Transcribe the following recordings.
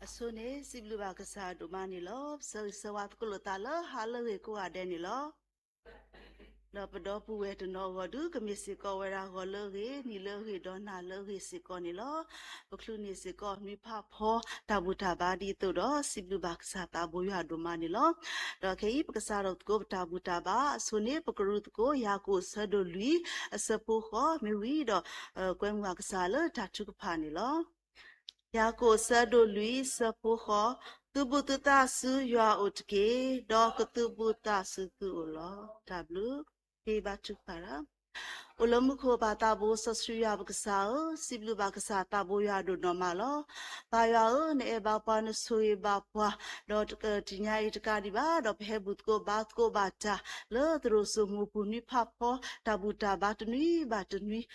အဆိန့ၣ် စံးဘျုးဘၣ်ကစၢ်အဒိၣ်မးန့ၣ်လီၤ. ပဆၢဂ့ၤဆၢဝါသကိးလိာ်သးလၢဟါလၢအဂ့ၤကိးဂၤဒဲးန့ၣ်လီၤ. ဒီးပဒီပုၢ်ဝဲၢ်တနီၤအဂီၢ်ဒုး ကမ့ၢ်စ့ၢ်ကီးဝဲဒၣ်ဂီၤလၢအဂ့ၤ, နံၤလၢအဂ့ၤ, ဒီးနၤလၢအဂ့ၤစ့ၢ်ကီးန့ၣ်လီၤ. ပချုးန့ၢ်စ့ၢ်ကီးနွံဖးဖီတၢ်ဘူၣ်တၢ်ဘါဒ်သိးဒီး စံးဘျုးဘၣ်ကစၢ်သးဘိယွၤအဒိၣ်မးန့ၣ်လီၤ. ဒီးခဲအံၤ ပကစးထီၣ်သကိးပတၢ်ဘူၣ်တၢ်ဘါအဆိန့ၣ် ပကရူသကိး ယၤကိာ်အဆၢဒိၣ်လွံၢ် အဆၢဖိဃိး မ့ၢ်ဝံၤဒီး ကွဲမုာ်ဘၣ်ကစၢ်လၢတၢ်ထုကဖၣ်န့ၣ်လီၤ. ယၤကိာ်အဆၢဒိၣ်လွံၢ် အဆၢဖိဃိး, သုဘူၣ်သုသးဆူယွၤအအိၣ်တက့ၢ်, ဒီးကသုဘူၣ်သးဆူသုအိၣ်လီၤ. တၢ်ဘျုး, ကဘါထုကဖၣ်တၢ်. အိၣ်လၢမူခိၣ်ပၢ်သးဘိစီဆှံယွၤပကစၢ်ဧၢ, စံးဘျုးဘၣ်ကစၢ်သးဘိယွၤအဒိၣ်နီၢ်မးလီၤ. ပၢ်ယွၤဧၢ, နအဲၣ်ဘၣ်ပှၤ နဆိၣ်ဂ့ၤဘၣ်ပှၤ, ဒီးတနံၤညါအံၤတကးဒံးဘၣ်, ဒီးပဟဲဘူၣ်သကိးဘါသကိးဘၣ်တၢ် လၢသရိာ်စိမိၢ်ပူၤနွံဖးဖီ တၢ်ဘူၣ်တၢ်ဘါတနွံဘၣ်တနွံ, ဒ်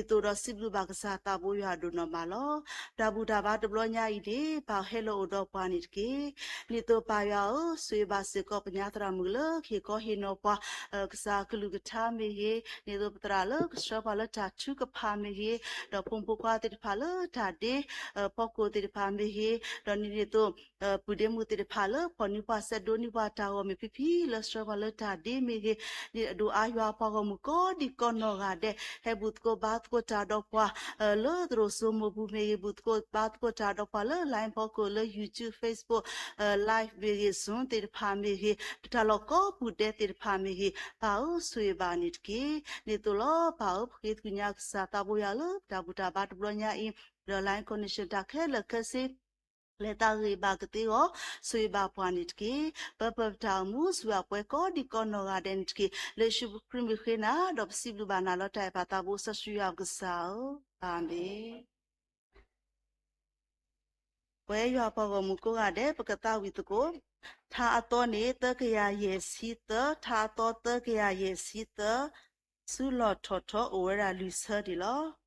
သိးဒီးစံးဘျုးဘၣ်ကစၢ်သးဘိယွၤအဒိၣ်နီၢ်မးလီၤ. တၢ်ဘူၣ်တၢ်ဘါတဘျီညါအံၤန့ၣ် ပၢ်ဟဲလီၤအိၣ်ဒီးပှၤန့ၣ်တက့ၢ်. ဒ်သိးပၢ်ယွၤဧၢ, ဆိၣ်ဂ့ၤဘၣ်စ့ၢ်ကီးပညါသရၣ်မုၣ်လၢကဟ့ၣ်ကီဟ့ၣ်နီၤပှၤ ကစၢ်ကလုၢ်ကထါမ့ၢ်ဂ့ၤ, ဒ်သိးပသရၣ်လၢကဆှၢပှၤလၢတၢ်ထုကဖၣ်မ့ၢ်ဂ့ၤ, ဒီးဖိမုၣ်ဖိခွါသ့ၣ်တဖၣ်လၢတၢ်ဒ့ ဖီခိၣ်သ့ၣ်တဖၣ်မ့ၢ်ဂ့ၤ, ဒီးဒ်န့ၣ်အသိး ပုၢ်ဒ့မုၣ်သ့ၣ်တဖၣ်လၢဖီၣ်န့ၢ်ပှၤစဲးဒိးန့ၢ်ပှၤတၢ်ဂီၤမ့ၢ်ဖံဖံ လၢဆှၢပှၤလၢတၢ်ဒ့မ့ၢ်ဂ့ၤ, ဒ်အဒိၣ်အါယွၤပှၤဂီၢ်မုၢ်ကိးဒံးကိးနီၢ်ဂၤဒဲး ဟဲဘူၣ်သကိးဘါသကိးတၢ်ဒီးပှၤ လၢသရိာ်စိမိၢ်ပူၤမ့ၢ်ဂ့ၤ, ဘူၣ်သကိးဘါသကိးတၢ်ဒီးပှၤလၢ line ဖီခိၣ် လၢ YouTube, Facebook, live မ့ၢ်ဂ့ၤ, Zoom သ့ၣ်တဖၣ်မ့ၢ်ဂ့ၤ, ပတၢ်လီၢ်ကိးပူၤဒဲးသ့ၣ်တဖၣ်မ့ၢ်ဂ့ၤ, ပၢ်ဧၢ, ဆိၣ်ဂ့ၤဘၣ်န့ၣ်တက့ၢ်. ဒ်သိးလီၤ ပၢ်ဧၢ, ပဃ့သကွံာ်ညါကစၢ်သးဘိယွၤလၢ ပတၢ်ဘူၣ်တၢ်ဘါတဘျီညါအံၤ, ဒီး line connection တၢ်ခဲလၢာ်ခဲဆ့ လဲၤသးဂ့ၤဘၣ်ကသ့အဂီၢ် ဆိၣ်ဂ့ၤဘၣ်ပှၤန့ၣ်တက့ၢ်. ပၢပၢပတၢ်အိၣ်မူဆိၣ်ဂ့ၤပှၤကိးဒံးကိးနီၢ်ဂၤဒဲးန့ၣ်တက့ၢ်. လၢယ့ၣ်ၡူးခရံာ်မံၤဃ့နၤ, ဒီးပစံးဘျုးဘၣ်နၤလီၤတၢ်အဲၣ်ပၢ်သးဘိစီဆှံယွၤပကစၢ်ဧၢ, အၤမ့ၣ်. ပဝဲယွၤပှၤဂီၢ်မုၢ်ကိးဂၤဒဲး ပကသးဝံၣ်သကိး ထါအသီန့ၣ် သၢကယၤယဲၢ်ဆံသၢ, ထါအသီသၢကယၤယဲၢ်ဆံသၢ, ဆူလီၢ်ထီၣ်ထီအိၣ်ဝဲဒၣ်လွံၢ်ဆၢဒံးလီၤ.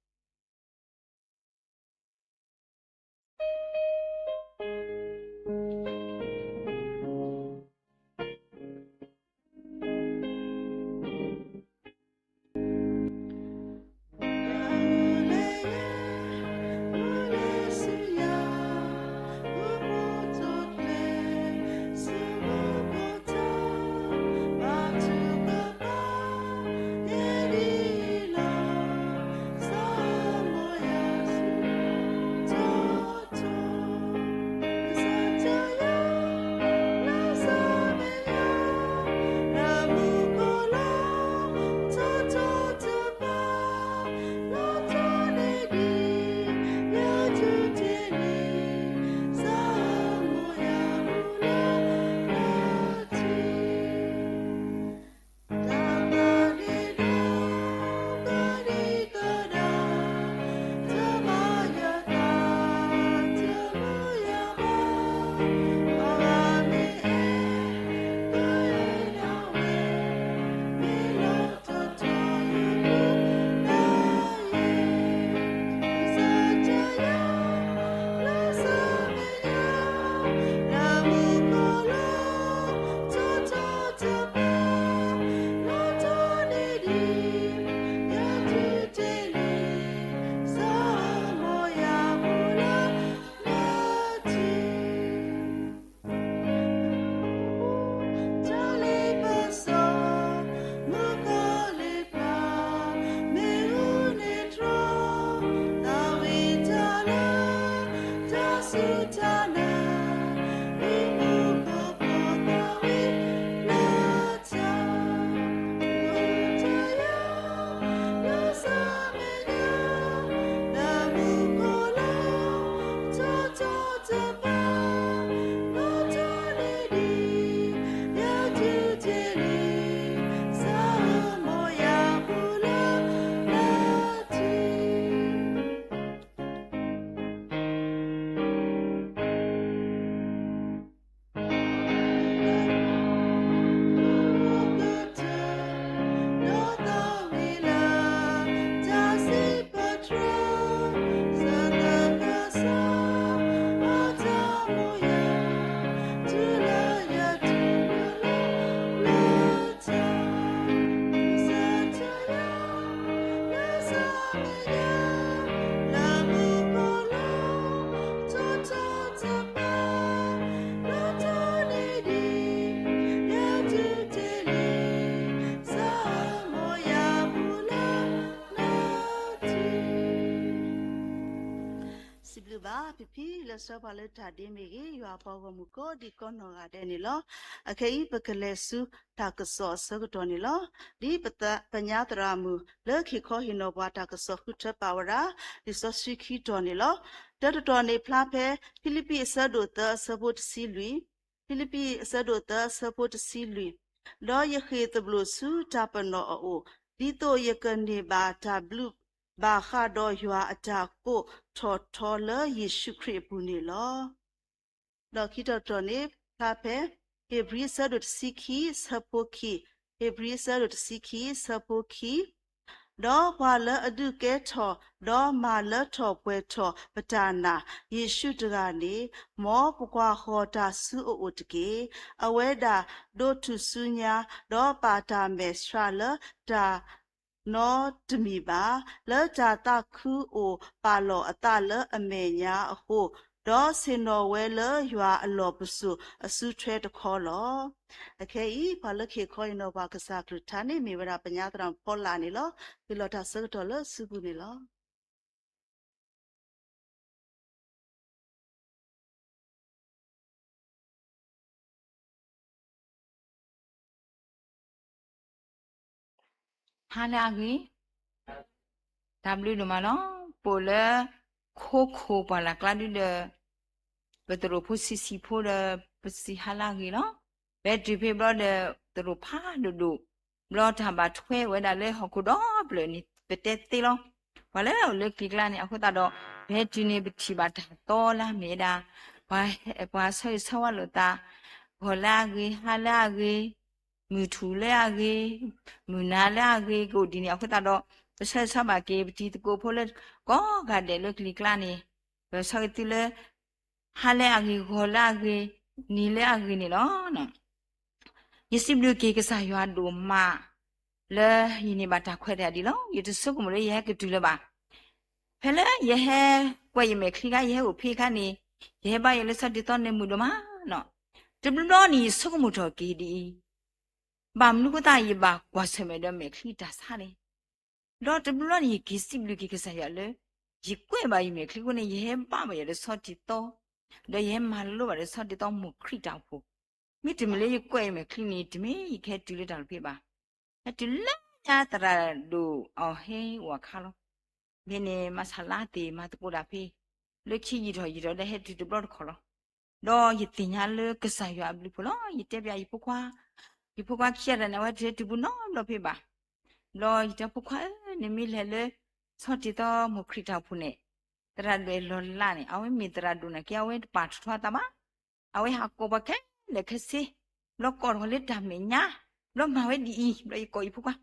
ဘၣ်, ပဖံလၢဆှၢပှၤလၢတၢ်ဒ့မ့ၢ်ဂ့ၤ, ယွၤအပှၤဂီၢ်မုၢ်ကိးဒံးကိးနီၢ်ဂၤဒဲးန့ၣ်လီၤ. အခဲအံၤပကလဲၤဆူတၢ်ကစီၣ်အဆၢကတီၢ်န့ၣ်လီၤ. ဒ်ပသးပညါသရၣ်မုၣ်လၢခံခီဟ့ၣ်နီၤပှၤတၢ်ကစီၣ်ဃုထၢပာ်ဝဲဒၣ် လံာ်စီဆှံခံတီၤန့ၣ်လီၤ. တၢတတီၤန့ၣ်ဖျါဖဲ ဖံလံးပံၤအဆၢဒိၣ်သၢအဆၢဖိတဆံလွံၢ်, ဖံလံးပံၤအဆၢဒိၣ်သၢအဆၢဖိတဆံလွံၢ်, ဒီးယဃ့ၢ်သဘျိးဆူတၢ်ပနီၣ်အအိၣ်, ဒ်သိးယကန့ၢ်ဘၣ်တၢ်ဘျုးဘၣ်ဃးဒီးယွၤအတၢ်ကိးထီၣ်ထီလၢယ့ၣ်ၡူးခရံာ်အပူၤန့ၣ်လီၤ. ဒီးခံတီၤတီၤန့ၣ် ဖျါဖဲ ဧ့ၤဘြံၤအဆၢဒိၣ်တဆံခံဆၢဖိခံ, ဧ့ၤဘြံၤအဆၢဒိၣ်တဆံခံဆၢဖိခံ, ဒီးပှၤလၢအဒုးကဲထီၣ် ဒီးမၤလၢထီၣ်ပှဲၤထီၣ်ပတၢ်နာ်ယ့ၣ်ၡူးတဂၤန့ၣ်, မ်ပကွၢ်ဃီၤတၢ်ဆူအအိၣ်တက့ၢ်. အဝဲဒၣ်ဒိးထူၣ်စုညါ, ဒီးပာ်တၢ်မဲာ်ဆှးလၢတၢ် နီတမံၤဘၣ်, လၢတၢ်သးခုအိၣ်ပာ်လီၤအသးလၢအမဲာ်ညါအဃိ, ဒီးဆ့ၣ်နီၤဝဲလၢယွၤအလီၢ်ပစိာ်အစုထွဲတခီလီၤ. အခဲအံၤ ပှၤလၢခံခီဟ့ၣ်နီၤပှၤကစၢ်အကလုၢ်ကထါန့ၣ် မ့ၢ်ဝဲဒၣ်ပညါသရၣ်မုၣ်ဖီလာ်န့ၣ်လီၤ. ဟ့ၣ်လီၤတၢ်ဆၢကတီၢ်လၢစုပူၤန့ၣ်လီၤ. ဟါလၢအဂ့ၤ, တၢ်ဘျုးဒိၣ်မးလီၤ. ပအိၣ်လၢခိခိၣ်ပှၢ်လၢ်ကျါဒုဒီး ပသရိာ်ဖိဆံးဆံးဖိဒီး ပစံးဟါလၢအဂ့ၤလီၤ. ပဟဲတုၤဖဲဘျီဒီး သရိာ်ဖးဒိၣ်ဒိၣ်, ဘျီတၢ်ဘၣ်ထွဲဝဲဒၣ်လၢဟီၣ်ခိၣ်ဒီဖျၢၣ်န့ၣ် ပတဲသ့လီၤ. ပှၤလၢအအိၣ်လၢကျံၤကျါန့ၣ် အဃိသတးဒီး ပဟဲတုၤန့ၣ် ပထံၣ်ဘၣ်တၢ်သီလၢအမ့ၢ်ဝဲဒၣ် ပှၤဆၢဂ့ၤဆၢဝါလိာ်သး, ဂီၤလၢအဂ့ၤ, ဟါလၢအဂ့ၤ, မုၢ်ထူၣ်လၢအဂ့ၤ, မုၢ်နၤလၢအဂ့ၤ ကအိၣ်ဒ်န့ၣ် အဃိသတးဒီး ပဆၢဂ့ၤဆၢဝါဘၣ်က့ၤ ပတံၤသကိးဖိလၢကိးဂၤဒဲးလၢကျံၤကျါန့ၣ် ပဆၢဂ့ၤသုလၢ ဟါလၢအဂ့ၤ, ဂီၤလၢအဂ့ၤ, နံၤလၢအဂ့ၤန့ၣ်လီၤ. ယစံးဘျုးက့ၤကစၢ်ယွၤဒိၣ်မး လၢယန့ၢ်ဘၣ်တၢ်ခွဲးတၢ်ယာ်ဒ်လီၤ. ယတဆိကမိၣ်လၢယဟဲကတုၤလၢၤဘၣ်. ဖဲလၢယဟဲကွဲးယမဲာ်ချံခါ, ယဟဲအိၣ်ဖဲခါန့ၣ်, ယဟဲဘါယွၤလၢဆီတံၢ်သီန့ၣ် မုာ်ဒိၣ်မးနီၤ. တဘျီဘျီန့ၣ် ယဆိကမိၣ်ထီၣ်က့ၤဒ်အံၤ, ဘၣ်မနုၤအဃိသတး ယဘၣ်ကွၢ်ဆၢၣ်မဲာ်ဒီးမဲာ်ချံတၢ်ဆါလဲၣ်. ဒီးတဘျီဘျီန့ၣ် ယက့ၤစံးဘျုးက့ၤကစၢ်ယွၤလၢ ယကွဲးဘၣ်ယမဲာ်ချံအဃိန့ၣ် ယဟဲဘါဘၣ်ယွၤဒီးဆီတံၢ်သီ, ဒီးယဟဲမၤလိဘၣ်ဒီးဆီတံၢ်သီ မိၢ်ခရံာ်တၢ်အိၣ်ဖှိၣ်. မ့တမ့ၢ်လၢယကွဲးယမဲာ်ချံန့ၣ် တမ့ၢ်ယကဟဲတုၤလၢတၢ်လီၢ်ဖဲဘၣ်. ဟဲတုၤလၢညါသရၣ်ဒိၣ်အီၤဟဲအိၣ်အခါလီၤ. ဖဲန့ၣ် မၤဆါလါသ့ၣ် မၤသကိးတၢ်ဖဲ လၢခံယံာ်ထီၣ်ယံာ်ထီၣ်ဒီးဟဲတုၤတဘျီတခီၣ်လီၤ. ဒီးယသ့ၣ်ညါလၢကစၢ်ယွၤအဘျုးအဖှိၣ်လီၤ. ယတဲပျးယဖိခွါ, ယဖိခွါခံဂၤတဂၤန့ၣ် အဝဲတဟဲတုၤပူၤနီတဘျီဖဲဘၣ်. ဘျီယတဲဖိခွါဧၢ, နမ့ၢ်လဲၤလၢ ဆီတံၢ်သီ မိၢ်ခရံာ်တၢ်အိၣ်ဖှိၣ်န့ၣ်, သရၣ်ဒိၣ်အလီၤလးန့ၣ် အဝဲမ့ၢ်သရၣ်ဒိၣ်နာ်က့ အဝဲတပာ်ထီၣ်ထီအသးဘၣ်. အဝဲဟးကိးပှၤခဲလၢာ်ခဲဆ့, ဘျီကိးထီၣ်လၢတၢ်မဲာ်ညါ, ဘျီမၤဝဲဒ်အံၤ, ဘျီယကိးယဖိခွါ,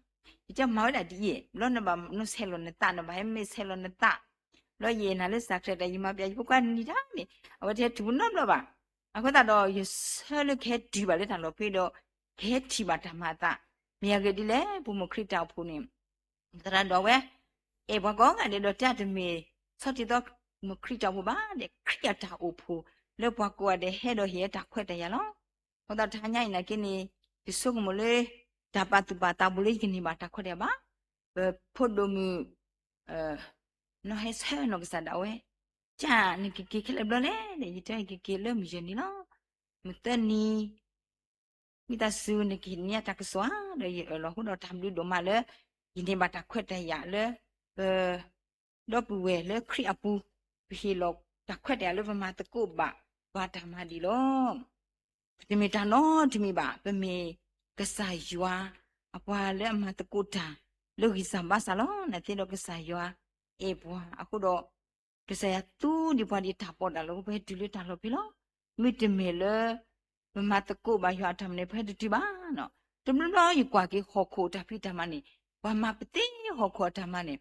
ယတဲမၤဝဲဒၣ်ဒ်အံၤ, ဘျီနဘၣ်နဆဲးလီၤနသး, နဘၣ်ဟဲမ့ၢ်ဆဲးလီၤနသး, ဘျီယအဲၣ်နၤလၢစၢ်ချဲးတၢ် ယမၤပျးယဖိခွါနံၤတၢ်န့ၣ် အဝဲတဟဲတုၤပူၤနီတဘျီဘၣ်. အဃိသတးဒီး ယဆၢလၢကဟဲတုၤဘၣ်လၢတၢ်လီၢ်ဖဲဒီး ကဟဲထံၣ်ဘၣ်တၢ်မၤအသး, မ့ၢ်အဂ့ၢ်ဒ်လဲၣ်, ပမိၢ်ခရံာ်တၢ်အိၣ်ဖှိၣ်န့ၣ် သရၣ်ဒိၣ်ဝဲ အဲၣ်ပှၤကိးဂၤဒဲးဒီး တၢ်တမ့ၢ် ဆီတံၢ်သီ မိၢ်ခရံာ်တၢ်အိၣ်ဖှိၣ်ဘၣ်ဒီး ခရံာ်အတၢ်အိၣ်ဖှိၣ် လၢပှၤကိးဂၤဒဲးဟဲဒီးဟ့ၣ်တၢ်ခွဲးတၢ်ယာ်လီၤ. အဃိသတးတဟါညါအံၤနာ်က့န့ၣ် ယဆိကမိၣ်လၢ တၢ်ပာ်သူၣ်ပာ်သးဘူးလၢယကန့ၢ်ဘၣ်တၢ်ခွဲးတၢ်ယာ်ဘၣ်. ပဖိဒိၣ်မုၣ် နီၢ်ဟဲဆၢနီၢ်ကစၢ်ဒၣ်ဝဲ, ကၢ်နကက့ၤခဲလၢာ်ဘျီလဲၣ်န့ၣ် ယတဲယကက့ၤလၢမုၢ်ယဲၢ်နံၤလီၤ. မုၢ်သၢနံၤ ဝံသးစူၤ နကဟ့ၣ်န့ၢ်ယၤတၢ်ကစီၣ်ဧါ, ဒီးယအၢၣ်လီၤအဃိဒီး တၢ်ဘျုးဒိၣ်မးလၢ ယန့ၢ်ဘၣ်တၢ်ခွဲးတၢ်ယာ်လၢ ပ ဒီပုၢ်ဝဲၢ်လၢခရံာ်အပူၤ ပဟ့ၣ်လီၤတၢ်ခွဲးတၢ်ယာ်လၢပမၤသကိးဘၣ်ပှၤတၢ်မၤဒံးလီၤ. ပတမ့ၢ်တၢ်နီတမံၤဘၣ်, ပမ့ၢ်ကစၢ်ယွၤ အပှၤလၢအမၤသကိးတၢ် လၢဂံၢ်စၢ်ဘါစၢ်လီၤ. နာ်သက့ဒီးကစၢ်ယွၤအဲၣ်ပှၤအဃိဒီး ကစၢ်ယွၤသူဒံးပှၤဒ်တၢ်ပီးတၢ်လီ ပဟဲတုၤလၢတၢ်လီၢ်ဖဲလီၤ. မ့တမ့ၢ်လၢ ပမၤသကိးဘၣ်ယွၤအတၢ်မၤန့ၣ် ပဟဲတတုၤဘၣ်နီၤ. တဘျီဘျီယကွၢ်က့ၤဟီၣ်ခိၣ်အတၢ်ဖံးတၢ်မၤန့ၣ် ပှၤမၤပသ့ဟီၣ်ခိၣ်အတၢ်မၤန့ၣ်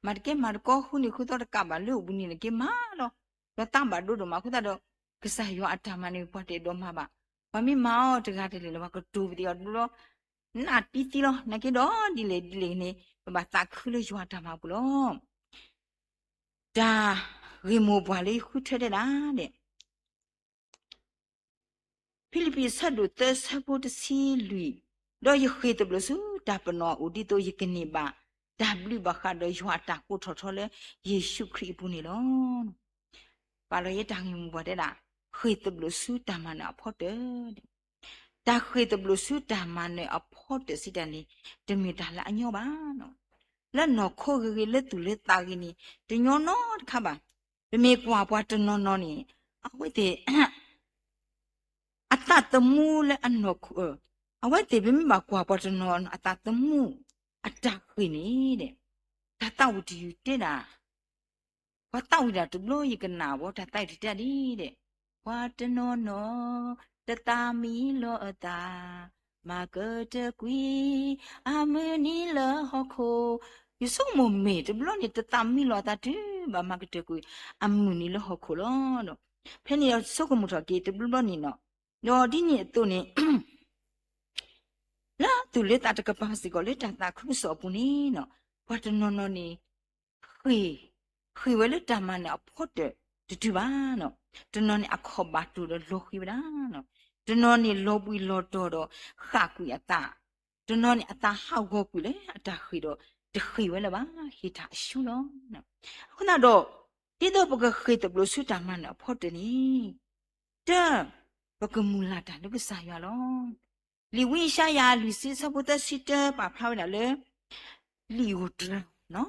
မၤတကဲမၤတကီ ဃုန့ၢ်ဃုသီတကးဘၣ်လၢအိၣ်ဘှံးနံၤန့ၣ်က့မၤလီၤ. ဒီးသးဘၣ်ဒိဒိၣ်မးအဃိသတးဒီး ကစၢ်ယွၤအတၢ်မၤန့ၣ် ပှၤတအဲၣ်ဒိးမၤဘၣ်. ပှၤမ့ၢ်မၤအီၤတဂၤတလဲၣ်န့ၣ် ပှၤကတိၤပသ့ၣ်အီၤတဘျီဘျီ နးတံၢ်သံလီၤ. နာ်က့ဒီးဒ်လဲၣ်ဒ်လဲၣ်န့ၣ် ပဘၣ်သးခုလၢယွၤအတၢ်မၤအပူၤလီၤ. တၢ်ဂ့ၢ်မိၢ်ပှၢ်လၢယဃုထၢတဲဒၣ်ဒဲး ဖံလံးပံၤအဆၢဒိၣ်သၢဆၢဖိတဆံလွံၢ်, ဒီးယဃ့ၢ်သဘျိးဆူတၢ်ပနီၣ်အအိၣ် ဒ်သိးယကန့ၢ်ဘၣ်တၢ်ဘျုးဘၣ်ဃးဒီးယွၤအတၢ်ကိးထီၣ်ထီလၢယ့ၣ်ၡူးခရံာ်အပူၤန့ၣ်လီၤ. ပာ်လီၤယဲတၢ်ဂ့ၢ်မိၢ်ပှၢ်တဲဒၣ်, ဃ့ၢ်သဘျိးဆူတၢ်မၤနၢၤအဖီတၢၣ်, တၢ်ဃ့ၢ်သဘျိးဆူတၢ်မၤနၢၤအဖီတၢၣ်စံးတၢ်န့ၣ်, တမ့ၢ်တၢ်လၢအညီဘၣ်. လၢနီၢ်ခိဂ့ၤဂ့ၤ လၢသူၣ်လၢသးဂ့ၤန့ၣ်, တညီနီတခါဘၣ်. ပမ့ၢ်ကွၢ်ပှၤတနီၤနီၤန့ၣ်, အဝဲသ့ၣ် အသးသမူလၢအနီၢ်ခိ, အဝဲသ့ၣ်ပမ့ၢ်ဘၣ်ကွၢ်ပှၤတနီၤနီၤအသးသမူ, အတၢ်ဃ့ၢ်န့ၣ်ဒီး, တၢ်သးဝံၣ်တယုၢ်တဲဒၣ်, ပှၤသးဝံၣ်တၢ်တဘျီယကနၣ်ဘၣ် တၢ်သးဝံၣ်တတဲဒ်လဲၣ်, ပှၤတနီၤနီၤ, တသးမံလီၤအသး, မၤကတၢၢ်ကွံာ်, အမုၢ်နံၤလၢဟီၣ်ခိၣ်, ယဆိကမိၣ်မ့ၢ်တဘျီန့ၣ် တသးမံလီၤအသးတုၤဘၣ်မၤကတၢၢ်ကွံာ်, အမုၢ်နံၤလၢဟီၣ်ခိၣ်လီၤ. ဖဲန့ၣ်ဒီးဆိကမိၣ်ထီၣ်က့ၤတဘျီဘျီန့ၣ်နီၤ, ဒီးဒ်န့ၣ်အသိးန့ၣ် လၢသူၣ်လၢသးတကပၤစ့ၢ်ကီးလၢတၢ်သးခုကစီၣ်အပူၤန့ၣ်နီၤ, ပှၤတနီၤနီၤန့ၣ် ဃ့ၢ်, ဃ့ၢ်ဝဲလၢတၢ်မၤနၢၤအဖီတၢၣ်တတုၤဘၣ်နီၤ, တနီၤန့ၣ်အခီၣ်ဘၣ်တိၢ်ဒီးလီၤဃံၤဝဲဒၣ်နီၤ, တနီၤန့ၣ်လီၤဘှံးလီၤတီၤဒီးဃၣ်ကွံာ်အသး, တနီၤန့ၣ်အသးဟးဂီၤကွံာ်လၢအတၢ်ဃ့ၢ်ဒီး တဃ့ၢ်ဝဲလၢၤဘၣ် ဟ့ၣ်တၢ်အဆူလီၤ. အဃိသတးဒီး ဒ်သိးပကဃ့ၢ်သဘျိးဆူတၢ်မၤနၢၤအဖီတၢၣ်န့ၣ်, တၢ်, ပကမုၢ်လၢ်တၢ်လၢကစၢ်ယွၤလီၤ. လံာ်ဝံယၡါယၤလွံၢ်ဆံဆၢဖိသၢဆံတၢပာ်ဖျါဝဲဒၣ်လၢ လံာ်ဧိၤတြၤ,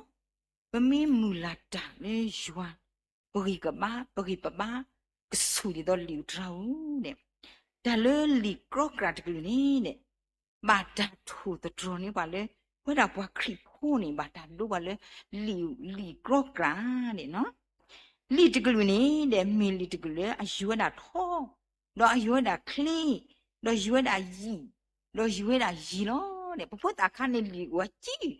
ပမ့ၢ်မုၢ်လၢ်တၢ်လၢယွၤ, ပဂံၢ်ကဘါ, ပဂံၢ်ပဘါ, ကဆူၣ်ဒ်သိးလံာ်ဧိၤတြၤဧိၤဒီး, တၢ်လၢလံာ်ကြီကြၢ်တကလုာ်န့ၣ်ဒီး, ဘၣ်တၢ်ထိၣ်သတြီၤန့ၢ်ပှၤလၢ, ပဝဲဒၣ်ပှၤခရံာ်ဖိန့ၣ် ဘၣ်တၢ်ဒိပှၤလၢ လံာ်, လံာ်ကြီကြၢ်န့ၣ် လံာ်တကလုာ်န့ၣ်ဒီး မ့ၢ်လံာ်တကလုာ်လၢအယံၤဝဲဒၣ်ထီ, ဒီးအယံၤဝဲဒၣ်ချ့, ဒီးယံၤဝဲဒၣ်ယံာ်, ဒီးယံၤဝဲဒၣ်ယံၤလီၤ. ပဖိသၣ်ခါန့ၣ်လံာ်အိၣ်အကံၢ်,